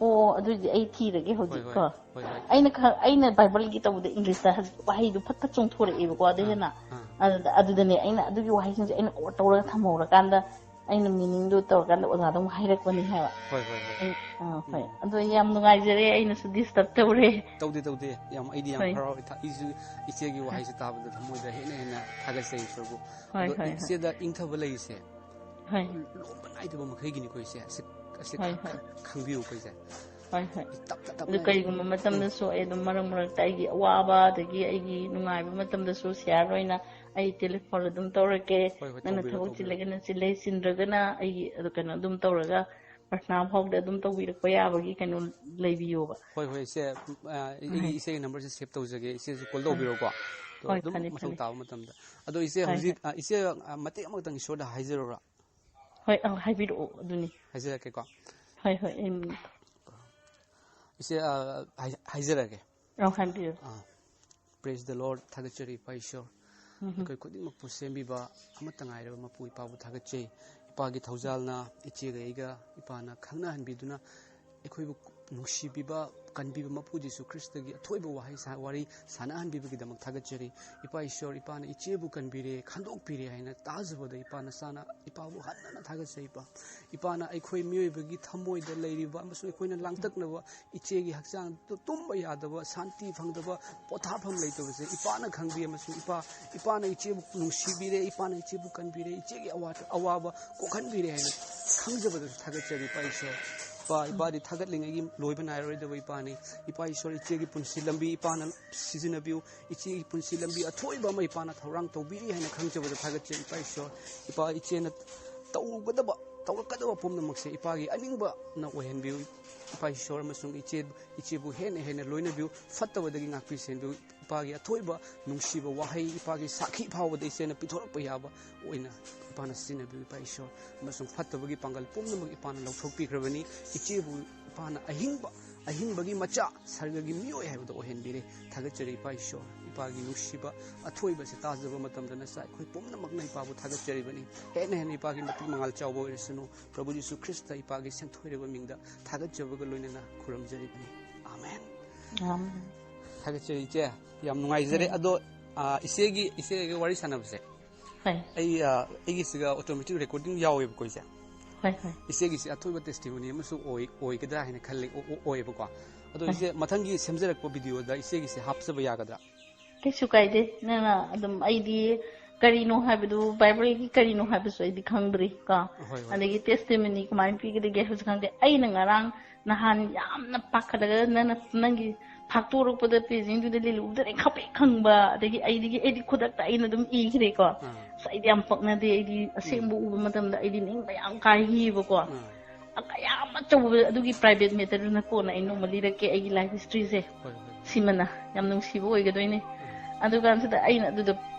ꯑꯣ, ꯑꯗꯨꯗꯤ ꯑꯩ ꯊꯤꯔꯒꯦ ꯍꯣꯏ, ꯍꯧꯖꯤꯛ ꯍꯣꯏ꯫ ꯀꯣ꯫ ꯍꯣꯏ, ꯍꯣꯏ꯫ ꯑꯩꯅ ꯈ-, ꯑꯩꯅ ꯕꯥꯏꯕꯜꯒꯤ ꯇꯧꯕꯗ ꯏꯪꯂꯤꯁꯇ ꯍꯧꯖꯤꯛ ꯋꯥꯍꯩꯗꯨ ꯐꯠ ꯐꯠ ꯆꯣꯡꯊꯣꯔꯛꯑꯦꯕꯀꯣ꯫ ꯑꯗꯨ ꯑꯥ, ꯍꯦꯟꯅ ꯑꯥ꯫ ꯑꯗꯨꯗ, ꯑꯗꯨꯗꯅꯦ ꯑꯩꯅ ꯑꯗꯨꯒꯤ ꯋꯥꯍꯩꯁꯤꯡꯁꯦ ꯑꯩꯅ ꯀꯣꯠ ꯇꯧꯔꯒ ꯊꯝꯍꯧꯔꯀꯥꯟꯗ, ꯑꯩꯅ ꯃꯤꯅꯤꯡꯗꯨ ꯇꯧꯔꯀꯥꯟꯗ ꯑꯣꯖꯥꯗ ꯑꯃꯨꯛ ꯍꯥꯏꯔꯛꯄꯅꯤ ꯍꯥꯏꯕ꯫ ꯍꯣꯏ, ꯍꯣꯏ, ꯍꯣꯏ꯫ ꯑꯩ, ꯑ, ꯍꯣꯏ꯫ ꯎꯝ꯫ ꯑꯗꯣ ꯌꯥꯝ ꯅꯨꯡꯉꯥꯏꯖꯔꯦ, ꯑꯩꯅꯁꯨ ꯗꯤꯁꯇꯔꯕ ꯇꯧꯔꯦ꯫ ꯇꯧꯗꯦ, ꯇꯧꯗꯦ꯫ ꯌꯥꯝ, ꯑꯩꯗꯤ ꯌꯥꯝ ꯍꯣꯏ꯫ ꯍꯔꯥꯎꯋꯦ꯫ ꯊ-, ꯑꯩꯁꯨ ꯏꯆꯦꯒꯤ ꯍꯣꯏ꯫ ꯋꯥꯍꯩꯁꯦ ꯇꯥꯕꯗ ꯊꯃꯣꯏꯗ ꯍꯦꯟꯅ ꯍꯦꯟꯅ ꯊꯥꯒꯠꯆꯩ ꯏꯁꯣꯔꯕꯨ꯫ ꯍꯣꯏ, ꯑꯗꯣ ꯍꯣꯏ, ꯍꯣꯏ꯫ ꯏꯆꯦꯗ ꯏꯪꯊꯕ ꯂꯩꯔꯤꯁꯦ ꯍꯣꯏ꯫ ꯂꯣꯝꯕ ꯅꯥꯏꯗꯕ ꯃꯈꯩꯒꯤꯅꯤꯀꯣ ꯏꯆꯦ꯫ ꯑꯁꯤ, ꯑꯁꯤ ꯍꯣꯏ, ꯈ-, ꯍꯣꯏ꯫ ꯈ-, ꯈꯪꯕꯤꯌꯨꯀꯣ ꯏꯆꯦ꯫ ꯍꯣꯏ, ꯍꯣꯏ꯫ ꯇꯞꯅ, ꯑꯗꯨ ꯇꯞꯅ꯫ ꯀꯔꯤꯒꯨꯝꯕ ꯃꯇꯝꯗꯁꯨ ꯑꯩ ꯑꯗꯨꯝ ꯃꯔꯛ ꯃꯔꯛꯇ ꯑꯩꯒꯤ ꯑꯋꯥꯕ ꯑꯗꯒꯤ ꯑꯩꯒꯤ ꯅꯨꯡꯉꯥꯏꯕ ꯃꯇꯝꯗꯁꯨ ꯁꯤꯌꯥꯔ ꯑꯣꯏꯅ ꯑꯩ ꯇꯦꯂꯤꯐꯣꯟ ꯑꯗꯨꯝ ꯇꯧꯔꯛꯀꯦ꯫ ꯍꯣꯏ, ꯍꯣꯏ, ꯅꯪꯅ ꯇꯧꯕꯤꯔꯣ, ꯊꯕꯛ ꯇꯧꯕꯤꯔꯣ꯫ ꯆꯤꯜꯂꯒꯅ ꯆꯤꯜꯂꯦ, ꯆꯤꯟꯗ꯭ꯔꯒꯅ ꯑꯩꯒꯤ ꯑꯗꯨ ꯀꯩꯅꯣ ꯑꯗꯨꯝ ꯇꯧꯔꯒ ꯄ꯭ꯔꯊꯅꯥ ꯐꯥꯎꯗ ꯑꯗꯨꯝ ꯇꯧꯕꯤꯔꯛꯄ ꯌꯥꯕꯒꯤ ꯀꯩꯅꯣ ꯂꯩꯕꯤꯌꯣꯕ꯫ ꯍꯣꯏ, ꯍꯣꯏ, ꯏꯆꯦ꯫ ꯑ, ꯑꯩꯒꯤ ꯍꯣꯏ꯫ ꯏꯆꯦꯒꯤ ꯅꯝꯕꯔꯁꯦ ꯁꯦꯚ ꯇꯧꯖꯒꯦ꯫ ꯏꯆꯦꯁꯨ ꯀꯣꯜ ꯍꯣꯏ꯫ ꯇꯧꯕꯤꯔꯣꯀꯣ꯫ ꯑꯗꯣ ꯍꯣꯏ, ꯑꯗꯨꯝ ꯐꯅꯤ, ꯃꯊꯧ ꯐꯅꯤ꯫ ꯇꯥꯕ ꯃꯇꯝꯗ꯫ ꯑꯗꯣ ꯏꯆꯦ ꯍꯣꯏ, ꯍꯧꯖꯤꯛ, ꯍꯣꯏ꯫ ꯑ, ꯏꯆꯦ, ꯑ, ꯃꯇꯦꯛ ꯑꯃꯈꯛꯇꯪ ꯏꯁꯣꯔꯗ ꯍꯥꯏꯖꯔꯨꯔꯥ? ꯍꯣꯏ, ꯑ, ꯍꯥꯏꯕꯤꯔꯛꯑꯣ, ꯑꯗꯨꯅꯤ꯫ ꯍꯥꯏꯖꯔꯛꯀꯦꯀꯣ꯫ ꯍꯣꯏ, ꯍꯣꯏ, ꯑꯩ ꯏꯆꯦ, ꯑ, ꯍꯥꯏ-, ꯍꯥꯏꯖꯔꯛꯀꯦ꯫ ꯑꯧ, ꯍꯥꯏꯕꯤꯌꯨ꯫ ꯑꯥ, Praise the Lord, ꯊꯥꯒꯠꯆꯔꯤ ꯏꯄꯥ ꯏꯁꯣꯔ꯫ ꯎꯝ, ꯎꯝ꯫ ꯑꯩꯈꯣꯏ ꯈꯨꯗꯤꯡꯃꯛꯄꯨ ꯁꯦꯝꯕꯤꯕ ꯑꯃꯠꯇ ꯉꯥꯏꯔꯕ ꯃꯄꯨ ꯏꯄꯥꯕꯨ ꯊꯥꯒꯠꯆꯩ꯫ ꯏꯄꯥꯒꯤ ꯊꯧꯖꯥꯜꯅ ꯏꯆꯦꯒ ꯑꯩꯒ ꯏꯄꯥꯅ ꯈꯪꯅꯍꯟꯕꯤꯗꯨꯅ ꯑꯩꯈꯣꯏꯕꯨ ꯅꯨꯡꯁꯤꯕꯤꯕ, ꯀꯟꯕꯤꯕ ꯃꯄꯨ ꯖꯤꯁꯨ ꯈ꯭ꯔꯤꯁꯇꯒꯤ ꯑꯊꯣꯏꯕ ꯋꯥꯍꯩ ꯁꯥ-, ꯋꯥꯔꯤ ꯁꯥꯟꯅꯍꯟꯕꯤꯕꯒꯤꯗꯃꯛ ꯊꯥꯒꯠꯆꯔꯤ꯫ ꯏꯄꯥ ꯏꯁꯣꯔ, ꯏꯄꯥꯅ ꯏꯆꯦꯕꯨ ꯀꯟꯕꯤꯔꯦ, ꯈꯟꯗꯣꯛꯄꯤꯔꯦ ꯍꯥꯏꯅ ꯇꯥꯖꯕꯗ ꯏꯄꯥ ꯅꯆꯥꯅ ꯏꯄꯥꯕꯨ ꯍꯟꯅ ꯍꯟꯅ ꯊꯥꯒꯠꯆꯩ꯫ ꯏꯄꯥ, ꯏꯄꯥꯅ ꯑꯩꯈꯣꯏ ꯃꯤꯑꯣꯏꯕꯒꯤ ꯊꯃꯣꯏꯗ ꯂꯩꯔꯤꯕ ꯑꯃꯁꯨꯡ ꯑꯩꯈꯣꯏꯅ ꯂꯥꯡꯇꯛꯅꯕ ꯏꯆꯦꯒꯤ ꯍꯛꯆꯥꯡꯗ ꯇꯨꯝꯕ ꯌꯥꯗꯕ, ꯁꯥꯟꯇꯤ ꯐꯪꯗꯕ, ꯄꯣꯊꯥꯐꯝ ꯂꯩꯇꯕꯁꯦ ꯏꯄꯥꯅ ꯈꯪꯕꯤ ꯑꯃꯁꯨꯡ ꯏꯄꯥ, ꯏꯄꯥꯅ ꯏꯆꯦꯕꯨ ꯅꯨꯡꯁꯤꯕꯤꯔꯦ, ꯏꯄꯥꯅ ꯏꯆꯦꯕꯨ ꯀꯟꯕꯤꯔꯦ, ꯏꯆꯦꯒꯤ ꯑꯋꯥ-, ꯑꯋꯥꯕ ꯀꯣꯛꯍꯟꯕꯤꯔꯦ ꯍꯥꯏꯅ ꯈꯪꯖꯕꯗꯁꯨ ꯊꯥꯒꯠꯆꯔꯤ ꯏꯄꯥ ꯏꯁꯣꯔ꯫ ꯏꯄꯥ, ꯏꯄꯥꯗꯤ ꯊꯥꯒꯠꯂꯤꯉꯩꯒꯤ ꯂꯣꯏꯕ ꯅꯥꯏꯔꯔꯣꯏꯗꯕ ꯏꯄꯥꯅꯤ꯫ ꯏꯄꯥ ꯏꯁꯣꯔ, ꯏꯆꯦꯒꯤ ꯄꯨꯟꯁꯤ ꯂꯝꯕꯤ ꯏꯄꯥꯅ ꯁꯤꯖꯤꯟꯅꯕꯤꯌꯨ꯫ ꯏꯆꯦꯒꯤ ꯄꯨꯟꯁꯤ ꯂꯝꯕꯤ ꯑꯊꯣꯏꯕ ꯑꯃ ꯏꯄꯥꯅ ꯊꯧꯔꯥꯡ ꯇꯧꯕꯤꯔꯤ ꯍꯥꯏꯅ ꯈꯪꯖꯕꯗ ꯊꯥꯒꯠꯆꯔꯤ ꯏꯄꯥ ꯏꯁꯣꯔ꯫ ꯏꯄꯥ, ꯏꯆꯦꯅ ꯇꯧꯒꯗꯕ, ꯇꯧꯔꯛꯀꯗꯕ ꯄꯨꯝꯅꯃꯛꯁꯦ ꯏꯄꯥꯒꯤ ꯑꯅꯤꯡꯕꯅ ꯑꯣꯏꯍꯟꯕꯤꯌꯨ꯫ ꯏꯄꯥ ꯏꯁꯣꯔ ꯑꯃꯁꯨꯡ ꯏꯆꯦ, ꯏꯆꯦꯕꯨ ꯍꯦꯟꯅ ꯍꯦꯟꯅ ꯂꯣꯏꯅꯕꯤꯌꯨ, ꯐꯠꯇꯕꯗꯒꯤ ꯉꯥꯛꯄꯤ ꯁꯦꯟꯕꯤꯌꯨ꯫ ꯏꯄꯥꯒꯤ ꯑꯊꯣꯏꯕ ꯅꯨꯡꯁꯤꯕ ꯋꯥꯍꯩ, ꯏꯄꯥꯒꯤ ꯁꯥꯈꯤ ꯐꯥꯎꯕꯗ ꯏꯆꯦꯅ ꯄꯤꯊꯣꯔꯛꯄ ꯌꯥꯕ ꯑꯣꯏꯅ ꯏꯄꯥꯅ ꯁꯤꯖꯤꯟꯅꯕꯤꯌꯨ, ꯏꯄꯥ ꯏꯁꯣꯔ꯫ ꯑꯃꯁꯨꯡ ꯐꯠꯇꯕꯒꯤ ꯄꯥꯡꯒꯜ ꯄꯨꯝꯅꯃꯛ ꯏꯄꯥꯅ ꯂꯧꯊꯣꯛꯄꯤꯈ꯭ꯔꯕꯅꯤ꯫ ꯏꯆꯦꯕꯨ ꯏꯄꯥꯅ ꯑꯍꯤꯡꯕ, ꯑꯍꯤꯡꯕꯒꯤ ꯃꯆꯥ, ꯁꯔꯒꯒꯤ ꯃꯤꯑꯣꯏ ꯍꯥꯏꯕꯗꯣ ꯑꯣꯏꯍꯟꯕꯤꯔꯦ꯫ ꯊꯥꯒꯠꯆꯔꯤ ꯏꯄꯥ ꯏꯁꯣꯔ꯫ ꯏꯄꯥꯒꯤ ꯅꯨꯡꯁꯤꯕ ꯑꯊꯣꯏꯕꯁꯦ ꯇꯥꯖꯕ ꯃꯇꯝꯗ ꯅꯆꯥ ꯑꯩꯈꯣꯏ ꯄꯨꯝꯅꯃꯛꯅ ꯏꯄꯥꯕꯨ ꯊꯥꯒꯠꯆꯔꯤꯕꯅꯤ꯫ ꯍꯦꯟꯅ ꯍꯦꯟꯅ ꯏꯄꯥꯒꯤ ꯃꯇꯤꯛ ꯃꯉꯥꯜ ꯆꯥꯎꯕ ꯑꯣꯏꯔꯁꯅꯨ꯫ ꯄ꯭ꯔꯚꯨ ꯖꯤꯁꯨ ꯈ꯭ꯔꯤꯁꯇ ꯏꯄꯥꯒꯤ ꯁꯦꯡꯊꯣꯏꯔꯕ ꯃꯤꯡꯗ ꯊꯥꯒꯠꯆꯕꯒ ꯂꯣꯏꯅꯅ ꯈꯨꯔꯨꯝꯖꯔꯤꯕꯅꯤ꯫ ꯑꯥꯃꯦꯟ꯫ ꯌꯥꯝ ꯊꯥꯒꯠꯆꯔꯤ ꯏꯆꯦ, ꯌꯥꯝ ꯅꯨꯡꯉꯥꯏꯖꯔꯦ꯫ ꯎꯝ꯫ ꯑꯗꯣ, ꯑ, ꯏꯆꯦꯒꯤ, ꯏꯆꯦꯒ ꯋꯥꯔꯤ ꯁꯥꯟꯅꯕꯁꯦ ꯍꯣꯏ꯫ ꯑꯩ, ꯑ, ꯑꯩꯒꯤꯁꯤꯒ automatic recording ꯌꯥꯎꯋꯦꯕꯀꯣ ꯏꯆꯦ꯫ ꯍꯣꯏ, ꯍꯣꯏ꯫ ꯏꯆꯦꯒꯤꯁꯦ ꯑꯊꯣꯏꯕ testimony ꯑꯃꯁꯨ ꯑꯣꯏ-, ꯑꯣꯏꯒꯗ꯭ꯔꯥ ꯍꯥꯏꯅ ꯈꯜꯂꯤ, ꯑꯣ-, ꯑꯣ-, ꯑꯣꯏꯌꯦꯕꯀꯣ꯫ ꯑꯗꯣ ꯍꯣꯏ꯫ ꯏꯆꯦ, ꯃꯊꯪꯒꯤ ꯁꯦꯝꯖꯔꯛꯄ video ꯗ ꯏꯆꯦꯒꯤꯁꯦ ꯍꯥꯞꯆꯕ ꯌꯥꯒꯗ꯭ꯔꯥ? ꯀꯩꯁꯨ ꯀꯥꯏꯗꯦ꯫ ꯅꯪꯅ ꯑꯗꯨꯝ, ꯑꯩꯗꯤ ꯀꯔꯤꯅꯣ ꯍꯥꯏꯕꯗꯨ, Bible ꯒꯤ ꯀꯔꯤꯅꯣ ꯍꯥꯏꯕꯁꯨ ꯑꯩꯗꯤ ꯈꯪꯗ꯭ꯔꯤ ꯀꯣ꯫ ꯍꯣꯏ, ꯍꯣꯏ꯫ ꯑꯗꯒꯤ testimony ꯀꯃꯥꯏꯅ ꯄꯤꯒꯗꯒꯦ ꯍꯥꯏꯕꯁꯨ ꯈꯪꯗꯦ꯫ ꯑꯩꯅ ꯉꯔꯥꯡ ꯅꯍꯥꯟ ꯌꯥꯝꯅ ꯄꯥꯈꯠꯂꯒ ꯅꯪꯅ, ꯅꯪꯒꯤ ꯐꯥꯛꯇꯣꯔꯛꯄꯗ page ꯁꯤꯡꯗꯨꯗ ꯂꯤꯂꯨꯕꯗ ꯑꯩ ꯈꯪꯄ꯭ꯔꯦꯛ ꯈꯪꯕ, ꯑꯗꯒꯤ ꯑꯩꯗꯒꯤ, ꯑꯩꯗꯤ ꯈꯨꯗꯛꯇ ꯑꯩꯅ ꯑꯗꯨꯝ ꯏꯈ꯭ꯔꯦꯀꯣ꯫ ꯑꯥ꯫ ꯑꯁ, ꯑꯩꯗꯤ ꯌꯥꯝ ꯄꯛꯅꯗꯦ꯫ ꯑꯩꯗꯤ ꯎꯝ꯫ ꯑꯁꯦꯡꯕ ꯎꯕ ꯃꯇꯝꯗ ꯑꯩꯗꯤ ꯅꯤꯡꯕ ꯌꯥꯝ ꯀꯥꯏꯈꯤꯕꯀꯣ꯫ ꯑꯥ꯫ ꯀꯌꯥꯝ ꯑꯆꯧꯕ ꯑꯗꯨꯒꯤ private matter ꯗꯨꯅ ꯀꯣꯟꯅ ꯑꯩ ꯅꯣꯡꯃ ꯂꯤꯔꯛꯀꯦ, ꯑꯩꯒꯤ life history ꯁꯦ꯫ ꯍꯣꯏ, ꯍꯣꯏ꯫ ꯁꯤꯃꯅ ꯌꯥꯝ ꯅꯨꯡꯁꯤꯕ ꯑꯣꯏꯒꯗꯣꯏꯅꯦ꯫ ꯎꯝ꯫ ꯑꯗꯨ ꯀꯥꯟꯁꯤꯗ ꯑꯩꯅ ꯑꯗꯨꯗ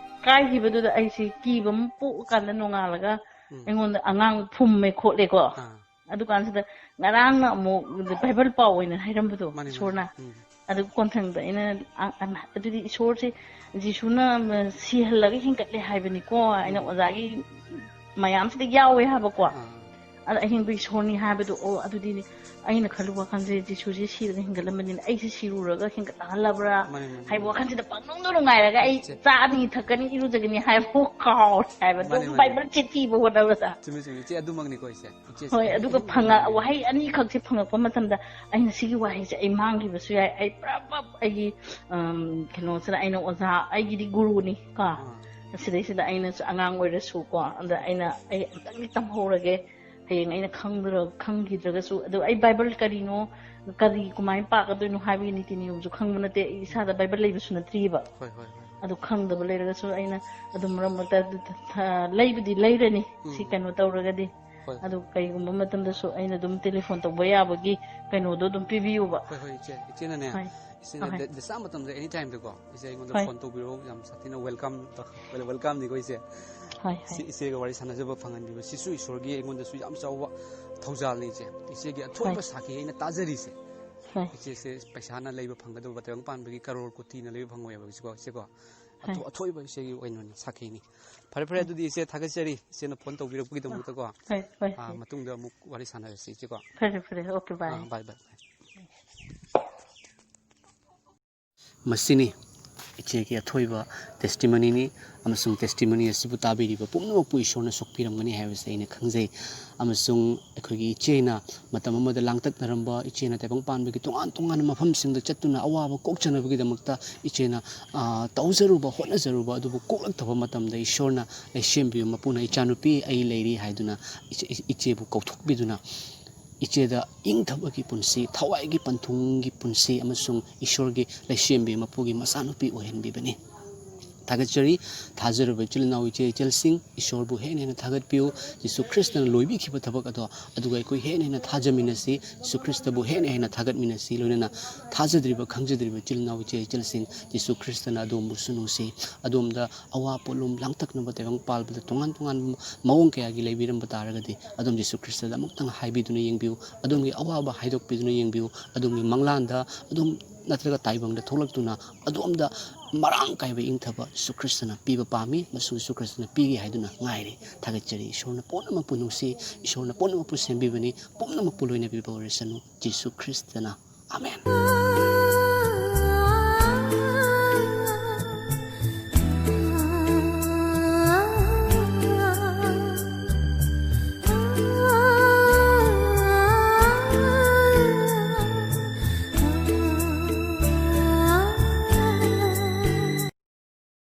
ꯀꯥꯏꯈꯤꯕꯗꯨꯗ ꯑꯩꯁꯦ ꯀꯤꯕ ꯑꯃ ꯄꯣꯛꯑꯀꯥꯟꯗ ꯅꯣꯡꯉꯥꯜꯂꯒ ꯎꯝ꯫ ꯑꯩꯉꯣꯟꯗ ꯑꯉꯥꯡ ꯐꯨꯝꯃꯦ ꯈꯣꯠꯂꯦꯀꯣ꯫ ꯑꯥ꯫ ꯑꯗꯨ ꯀꯥꯟꯁꯤꯗ ꯉꯔꯥꯡꯅ ꯑꯃꯨꯛ Bible ꯄꯥꯎ ꯑꯣꯏꯅ ꯍꯥꯏꯔꯝꯕꯗꯣ ꯃꯥꯅꯦ, ꯃꯥꯅꯦ꯫ ꯏꯁꯣꯔꯅ꯫ ꯎꯝ꯫ ꯑꯗꯨ ꯀꯣꯟꯊꯪꯗ ꯑꯩꯅ, "ꯑ-, ꯑ-, ꯑꯗꯨꯗꯤ ꯏꯁꯣꯔꯁꯦ ꯖꯤꯁꯨꯅ, ꯎꯝ, ꯁꯤꯍꯜꯂꯒ ꯍꯦꯟꯒꯠꯂꯦ ꯍꯥꯏꯕꯅꯤꯀꯣ?" ꯑꯩꯅ ꯎꯝ꯫ ꯑꯣꯖꯥꯒꯤ ꯃꯌꯥꯝꯁꯤꯗ ꯌꯥꯎꯋꯦ ꯍꯥꯏꯕꯀꯣ꯫ ꯑꯥ꯫ ꯑꯗ ꯑꯍꯤꯡꯕ ꯏꯁꯣꯔꯅꯤ ꯍꯥꯏꯕꯗꯣ, ꯑꯣ, ꯑꯗꯨꯗꯤ ꯑꯩꯅ ꯈꯜꯂꯨ ꯋꯥꯈꯜꯁꯦ ꯖꯤꯁꯨꯁꯦ ꯁꯤꯔꯒ ꯍꯦꯟꯒꯠꯂꯝꯕꯅꯤꯅ ꯑꯩꯁꯦ ꯁꯤꯔꯨꯔꯒ ꯍꯦꯟꯒꯠꯍꯜꯂꯕ꯭ꯔꯥ ꯃꯥꯅꯦ, ꯃꯥꯅꯦ, ꯍꯥꯏꯕ ꯃꯥꯅꯦ꯫ ꯋꯥꯈꯜꯁꯤꯗ ꯄꯪꯅꯨꯡꯗ ꯅꯨꯡꯉꯥꯏꯔꯒ ꯑꯩ ꯏꯆꯦ꯫ ꯆꯥꯅꯤ, ꯊꯛꯀꯅꯤ, ꯏꯔꯨꯖꯒꯅꯤ ꯍꯥꯏꯕ ꯀꯥꯎꯔꯦ ꯍꯥꯏꯕ꯫ ꯃꯥꯅꯦ, ꯑꯗꯨꯝ ꯃꯥꯅꯦ꯫ Bible ꯆꯤꯊꯤꯕ ꯍꯣꯠꯅꯕꯗ꯫ ꯆꯨꯝꯃꯦ, ꯆꯨꯝꯃꯦ꯫ ꯏꯆꯦ, ꯑꯗꯨꯃꯛꯅꯤꯀꯣ ꯏꯆꯦ꯫ ꯏꯆꯦꯁꯦ ꯍꯣꯏ, ꯑꯗꯨꯒ ꯑꯗꯨꯝ ꯐꯪꯉ-, ꯅꯨꯡꯉꯥꯏꯌꯦ꯫ ꯋꯥꯍꯩ ꯑꯅꯤꯈꯛꯁꯦ ꯐꯪꯉꯛꯄ ꯃꯇꯝꯗ ꯑꯩꯅ ꯁꯤꯒꯤ ꯋꯥꯍꯩꯁꯦ ꯑꯩ ꯃꯥꯡꯈꯤꯕꯁꯨ ꯌꯥꯏ, ꯑꯩ ꯄꯨꯔꯥ ꯄꯞ ꯑꯩꯒꯤ, ꯑꯝ, ꯀꯩꯅꯣꯁꯤꯗ ꯑꯩꯅ ꯑꯣꯖꯥ, ꯑꯩꯒꯤꯗꯤ ꯒꯨꯔꯨꯅꯤ ꯀꯣ꯫ ꯑꯥ꯫ ꯁꯤꯗꯩꯁꯤꯗ ꯑꯩꯅꯁꯨ ꯑꯉꯥꯡ ꯑꯣꯏꯔꯁꯨ ꯀꯣ, ꯑꯗ ꯑꯩꯅ ꯑꯩ ꯑꯝꯇꯪꯗꯤ ꯇꯝꯍꯧꯔꯒꯦ, ꯍꯌꯦꯡ ꯑꯩꯅ ꯈꯪꯗ꯭ꯔ-, ꯈꯪꯈꯤꯗ꯭ꯔꯒꯁꯨ꯫ ꯑꯗꯣ ꯑꯩ Bible ꯀꯔꯤꯅꯣ, ꯀꯔꯤ ꯀꯃꯥꯏꯅ ꯄꯥꯒꯗꯣꯏꯅꯣ ꯍꯥꯏꯕꯒꯤ ꯅꯤꯇꯤ ꯅꯤꯌꯣꯝꯁꯨ ꯈꯪꯕ ꯅꯠꯇꯦ, ꯑꯩ ꯏꯁꯥꯗ Bible ꯂꯩꯕꯁꯨ ꯅꯠꯇ꯭ꯔꯤꯕ꯫ ꯍꯣꯏ, ꯍꯣꯏ, ꯍꯣꯏ꯫ ꯑꯗꯨ ꯈꯪꯗꯕ ꯂꯩꯔꯒꯁꯨ ꯑꯩꯅ ꯑꯗꯨꯝ ꯃꯔꯛ ꯃꯔꯛꯇ ꯑꯗꯨ ꯊ-, ꯂꯩꯕꯨꯗꯤ ꯂꯩꯔꯅꯤ, ꯁꯤ ꯎꯝ꯫ ꯀꯩꯅꯣ ꯇꯧꯔꯒꯗꯤ꯫ ꯍꯣꯏ꯫ ꯑꯗꯨ ꯀꯩꯒꯨꯝꯕ ꯃꯇꯝꯗꯁꯨ ꯑꯩꯅ ꯑꯗꯨꯝ telephone ꯇꯧꯕ ꯌꯥꯕꯒꯤ ꯀꯩꯅꯣꯗꯣ ꯑꯗꯨꯝ ꯄꯤꯕꯤꯌꯨꯕ꯫ ꯍꯣꯏ, ꯍꯣꯏ, ꯏꯆꯦ꯫ ꯏꯆꯦꯅꯅꯦ, ꯍꯣꯏ꯫ ꯏꯆꯦꯅ ꯍꯣꯏ꯫ ꯗ-, ꯗꯁꯥ ꯃꯇꯝꯗ any time ꯗꯀꯣ, ꯏꯆꯦ ꯑꯩꯉꯣꯟꯗ ꯍꯣꯏ꯫ Phone ꯇꯧꯕꯤꯔꯛꯑꯣ, ꯌꯥꯝ ꯁꯥꯊꯤꯅ welcome, wel-, welcome ꯅꯤꯀꯣ ꯏꯆꯦ꯫ ꯍꯣꯏ, ꯍꯣꯏ꯫ ꯏꯆꯦ, ꯏꯆꯦꯒ ꯋꯥꯔꯤ ꯁꯥꯟꯅꯖꯕ ꯐꯪꯍꯟꯕꯤꯕ, ꯁꯤꯁꯨ ꯏꯁꯣꯔꯒꯤ ꯑꯩꯉꯣꯟꯗꯁꯨ ꯌꯥꯝ ꯆꯥꯎꯕ ꯊꯧꯖꯥꯜꯅꯤ ꯏꯆꯦ꯫ ꯏꯆꯦꯒꯤ ꯑꯊꯣꯏꯕ ꯍꯣꯏ꯫ ꯁꯥꯈꯤ ꯑꯩꯅ ꯇꯥꯖꯔꯤꯁꯦ꯫ ꯍꯣꯏ꯫ ꯏꯆꯦꯁꯦ ꯄꯩꯁꯥꯅ ꯂꯩꯕ ꯐꯪꯒꯗꯧꯕ, ꯇꯥꯏꯕꯪ ꯄꯥꯟꯕꯒꯤ ꯀꯔꯣꯔ ꯀꯣꯇꯤꯅ ꯂꯩꯕ ꯐꯪꯉꯣꯏꯕ ꯏꯆꯦꯀꯣ, ꯏꯆꯦꯀꯣ꯫ ꯑꯊꯣ-, ꯍꯣꯏ꯫ ꯑꯊꯣꯏꯕ ꯏꯆꯦꯒꯤ ꯑꯣꯏꯅꯅꯤ, ꯁꯥꯈꯤꯅꯤ꯫ ꯐꯔꯦ, ꯐꯔꯦ, ꯎꯝ꯫ ꯑꯗꯨꯗꯤ ꯏꯆꯦ ꯊꯥꯒꯠꯆꯔꯤ, ꯏꯆꯦꯅ phone ꯇꯧꯕꯤꯔꯛꯄꯒꯤꯗꯃꯛꯇꯀꯣ꯫ ꯍꯣꯏ, ꯍꯣꯏ, ꯑꯥ, ꯍꯣꯏ꯫ ꯃꯇꯨꯡꯗ ꯑꯃꯨꯛ ꯋꯥꯔꯤ ꯁꯥꯟꯅꯔꯁꯤ ꯏꯆꯦꯀꯣ꯫ ꯐꯔꯦ, ꯐꯔꯦ, okay, bye꯫ ꯑꯥ, bye, bye, bye꯫ ꯃꯁꯤꯅꯤ ꯏꯆꯦꯒꯤ ꯑꯊꯣꯏꯕ testimonyꯅꯤ꯫ ꯑꯃꯁꯨꯡ testimony ꯑꯁꯤꯕꯨ ꯇꯥꯕꯤꯔꯤꯕ ꯄꯨꯝꯅꯃꯛꯄꯨ ꯏꯁꯣꯔꯅ ꯁꯣꯛꯄꯤꯔꯝꯒꯅꯤ ꯍꯥꯏꯕꯁꯤ ꯑꯩꯅ ꯈꯪꯖꯩ꯫ ꯑꯃꯁꯨꯡ ꯑꯩꯈꯣꯏꯒꯤ ꯏꯆꯦꯅ ꯃꯇꯝ ꯑꯃꯗ ꯂꯥꯡꯇꯛꯅꯔꯝꯕ, ꯏꯆꯦꯅ ꯇꯥꯏꯕꯪ ꯄꯥꯟꯕꯒꯤ ꯇꯣꯉꯥꯟ ꯇꯣꯉꯥꯟꯕ ꯃꯐꯝꯁꯤꯡꯗ ꯆꯠꯇꯨꯅ ꯑꯋꯥꯕ ꯀꯣꯛꯆꯅꯕꯒꯤꯗꯃꯛꯇ ꯏꯆꯦꯅ, ꯑ, ꯇꯧꯖꯔꯨꯕ, ꯍꯣꯠꯅꯖꯔꯨꯕ ꯑꯗꯨꯕꯨ ꯀꯣꯛꯂꯛꯇꯕ ꯃꯇꯝꯗ ꯏꯁꯣꯔꯅ ꯂꯩꯁꯦꯝꯕꯤꯕ ꯃꯄꯨꯅ "ꯏꯆꯥꯅꯨꯄꯤ, ꯑꯩ ꯂꯩꯔꯤ" ꯍꯥꯏꯗꯨꯅ ꯏꯆꯦ-, ꯏꯆꯦꯕꯨ ꯀꯧꯊꯣꯛꯄꯤꯗꯨꯅ ꯏꯆꯦꯗ ꯏꯪꯊꯕꯒꯤ ꯄꯨꯟꯁꯤ, ꯊꯋꯥꯏꯒꯤ ꯄꯟꯊꯨꯡꯒꯤ ꯄꯨꯟꯁꯤ ꯑꯃꯁꯨꯡ ꯏꯁꯣꯔꯒꯤ ꯂꯩꯁꯦꯝꯕꯤ ꯃꯄꯨꯒꯤ ꯃꯆꯥꯅꯨꯄꯤ ꯑꯣꯏꯍꯟꯕꯤꯕꯅꯤ꯫ ꯊꯥꯒꯠꯆꯔꯤ꯫ ꯊꯥꯖꯔꯕ ꯏꯆꯤꯜ ꯏꯅꯥꯎ, ꯏꯆꯦ ꯏꯆꯜꯁꯤꯡ, ꯏꯁꯣꯔꯕꯨ ꯍꯦꯟꯅ ꯍꯦꯟꯅ ꯊꯥꯒꯠꯄꯤꯌꯨ꯫ ꯖꯤꯁꯨ ꯈ꯭ꯔꯤꯁꯇꯅ ꯂꯣꯏꯕꯤꯈꯤꯕ ꯊꯕꯛ ꯑꯗꯣ ꯑꯗꯨꯒ ꯑꯩꯈꯣꯏ ꯍꯦꯟꯅ ꯍꯦꯟꯅ ꯊꯥꯖꯃꯤꯟꯅꯁꯤ, ꯖꯤꯁꯨ ꯈ꯭ꯔꯤꯁꯇꯕꯨ ꯍꯦꯟꯅ ꯍꯦꯟꯅ ꯊꯥꯒꯠꯃꯤꯟꯅꯁꯤ꯫ ꯂꯣꯏꯅꯅ ꯊꯥꯖꯗ꯭ꯔꯤꯕ, ꯈꯪꯖꯗ꯭ꯔꯤꯕ ꯏꯆꯤꯜ ꯏꯅꯥꯎ, ꯏꯆꯦ ꯏꯆꯜꯁꯤꯡ, ꯖꯤꯁꯨ ꯈ꯭ꯔꯤꯁꯇꯅ ꯑꯗꯣꯝꯕꯨꯁꯨ ꯅꯨꯡꯁꯤ꯫ ꯑꯗꯣꯝꯗ ꯑꯋꯥ ꯄꯣꯠꯂꯨꯝ ꯂꯥꯡꯇꯛꯅꯕ ꯇꯥꯏꯕꯪ ꯄꯥꯜꯕꯗ ꯇꯣꯉꯥꯟ ꯇꯣꯉꯥꯟꯕ ꯃꯑꯣꯡ ꯀꯌꯥꯒꯤ ꯂꯩꯕꯤꯔꯝꯕ ꯇꯥꯔꯒꯗꯤ, ꯑꯗꯣꯝ ꯖꯤꯁꯨ ꯈ꯭ꯔꯤꯁꯇꯗ ꯑꯃꯨꯛꯇꯪ ꯍꯥꯏꯕꯤꯗꯨꯅ ꯌꯦꯡꯕꯤꯌꯨ꯫ ꯑꯗꯣꯝꯒꯤ ꯑꯋꯥꯕ ꯍꯥꯏꯗꯣꯛꯄꯤꯗꯨꯅ ꯌꯦꯡꯕꯤꯌꯨ꯫ ꯑꯗꯣꯝꯒꯤ ꯃꯪꯂꯥꯟꯗ ꯑꯗꯨꯝ ꯅꯠꯇ꯭ꯔꯒ ꯇꯥꯏꯕꯪꯗ ꯊꯣꯛꯂꯛꯇꯨꯅ ꯑꯗꯣꯝꯗ ꯃꯔꯥꯡ ꯀꯥꯏꯕ ꯏꯪꯊꯕ ꯖꯤꯁꯨ ꯈ꯭ꯔꯤꯁꯇꯅ ꯄꯤꯕ ꯄꯥꯝꯃꯤ, ꯑꯃꯁꯨꯡ ꯖꯤꯁꯨ ꯈ꯭ꯔꯤꯁꯇꯅ ꯄꯤꯒꯦ ꯍꯥꯏꯗꯨꯅ ꯉꯥꯏꯔꯤ꯫ ꯊꯥꯒꯠꯆꯔꯤ꯫ ꯏꯁꯣꯔꯅ ꯄꯨꯝꯅꯃꯛꯄꯨ ꯅꯨꯡꯁꯤ, ꯏꯁꯣꯔꯅ ꯄꯨꯝꯅꯃꯛꯄꯨ ꯁꯦꯝꯕꯤꯕꯅꯤ, ꯄꯨꯝꯅꯃꯛꯄꯨ ꯂꯣꯏꯅꯕꯤꯕ ꯑꯣꯏꯔꯁꯅꯨ꯫ ꯖꯤꯁꯨ ꯈ꯭ꯔꯤꯁꯇꯅ꯫ ꯑꯥꯃꯦꯟ꯫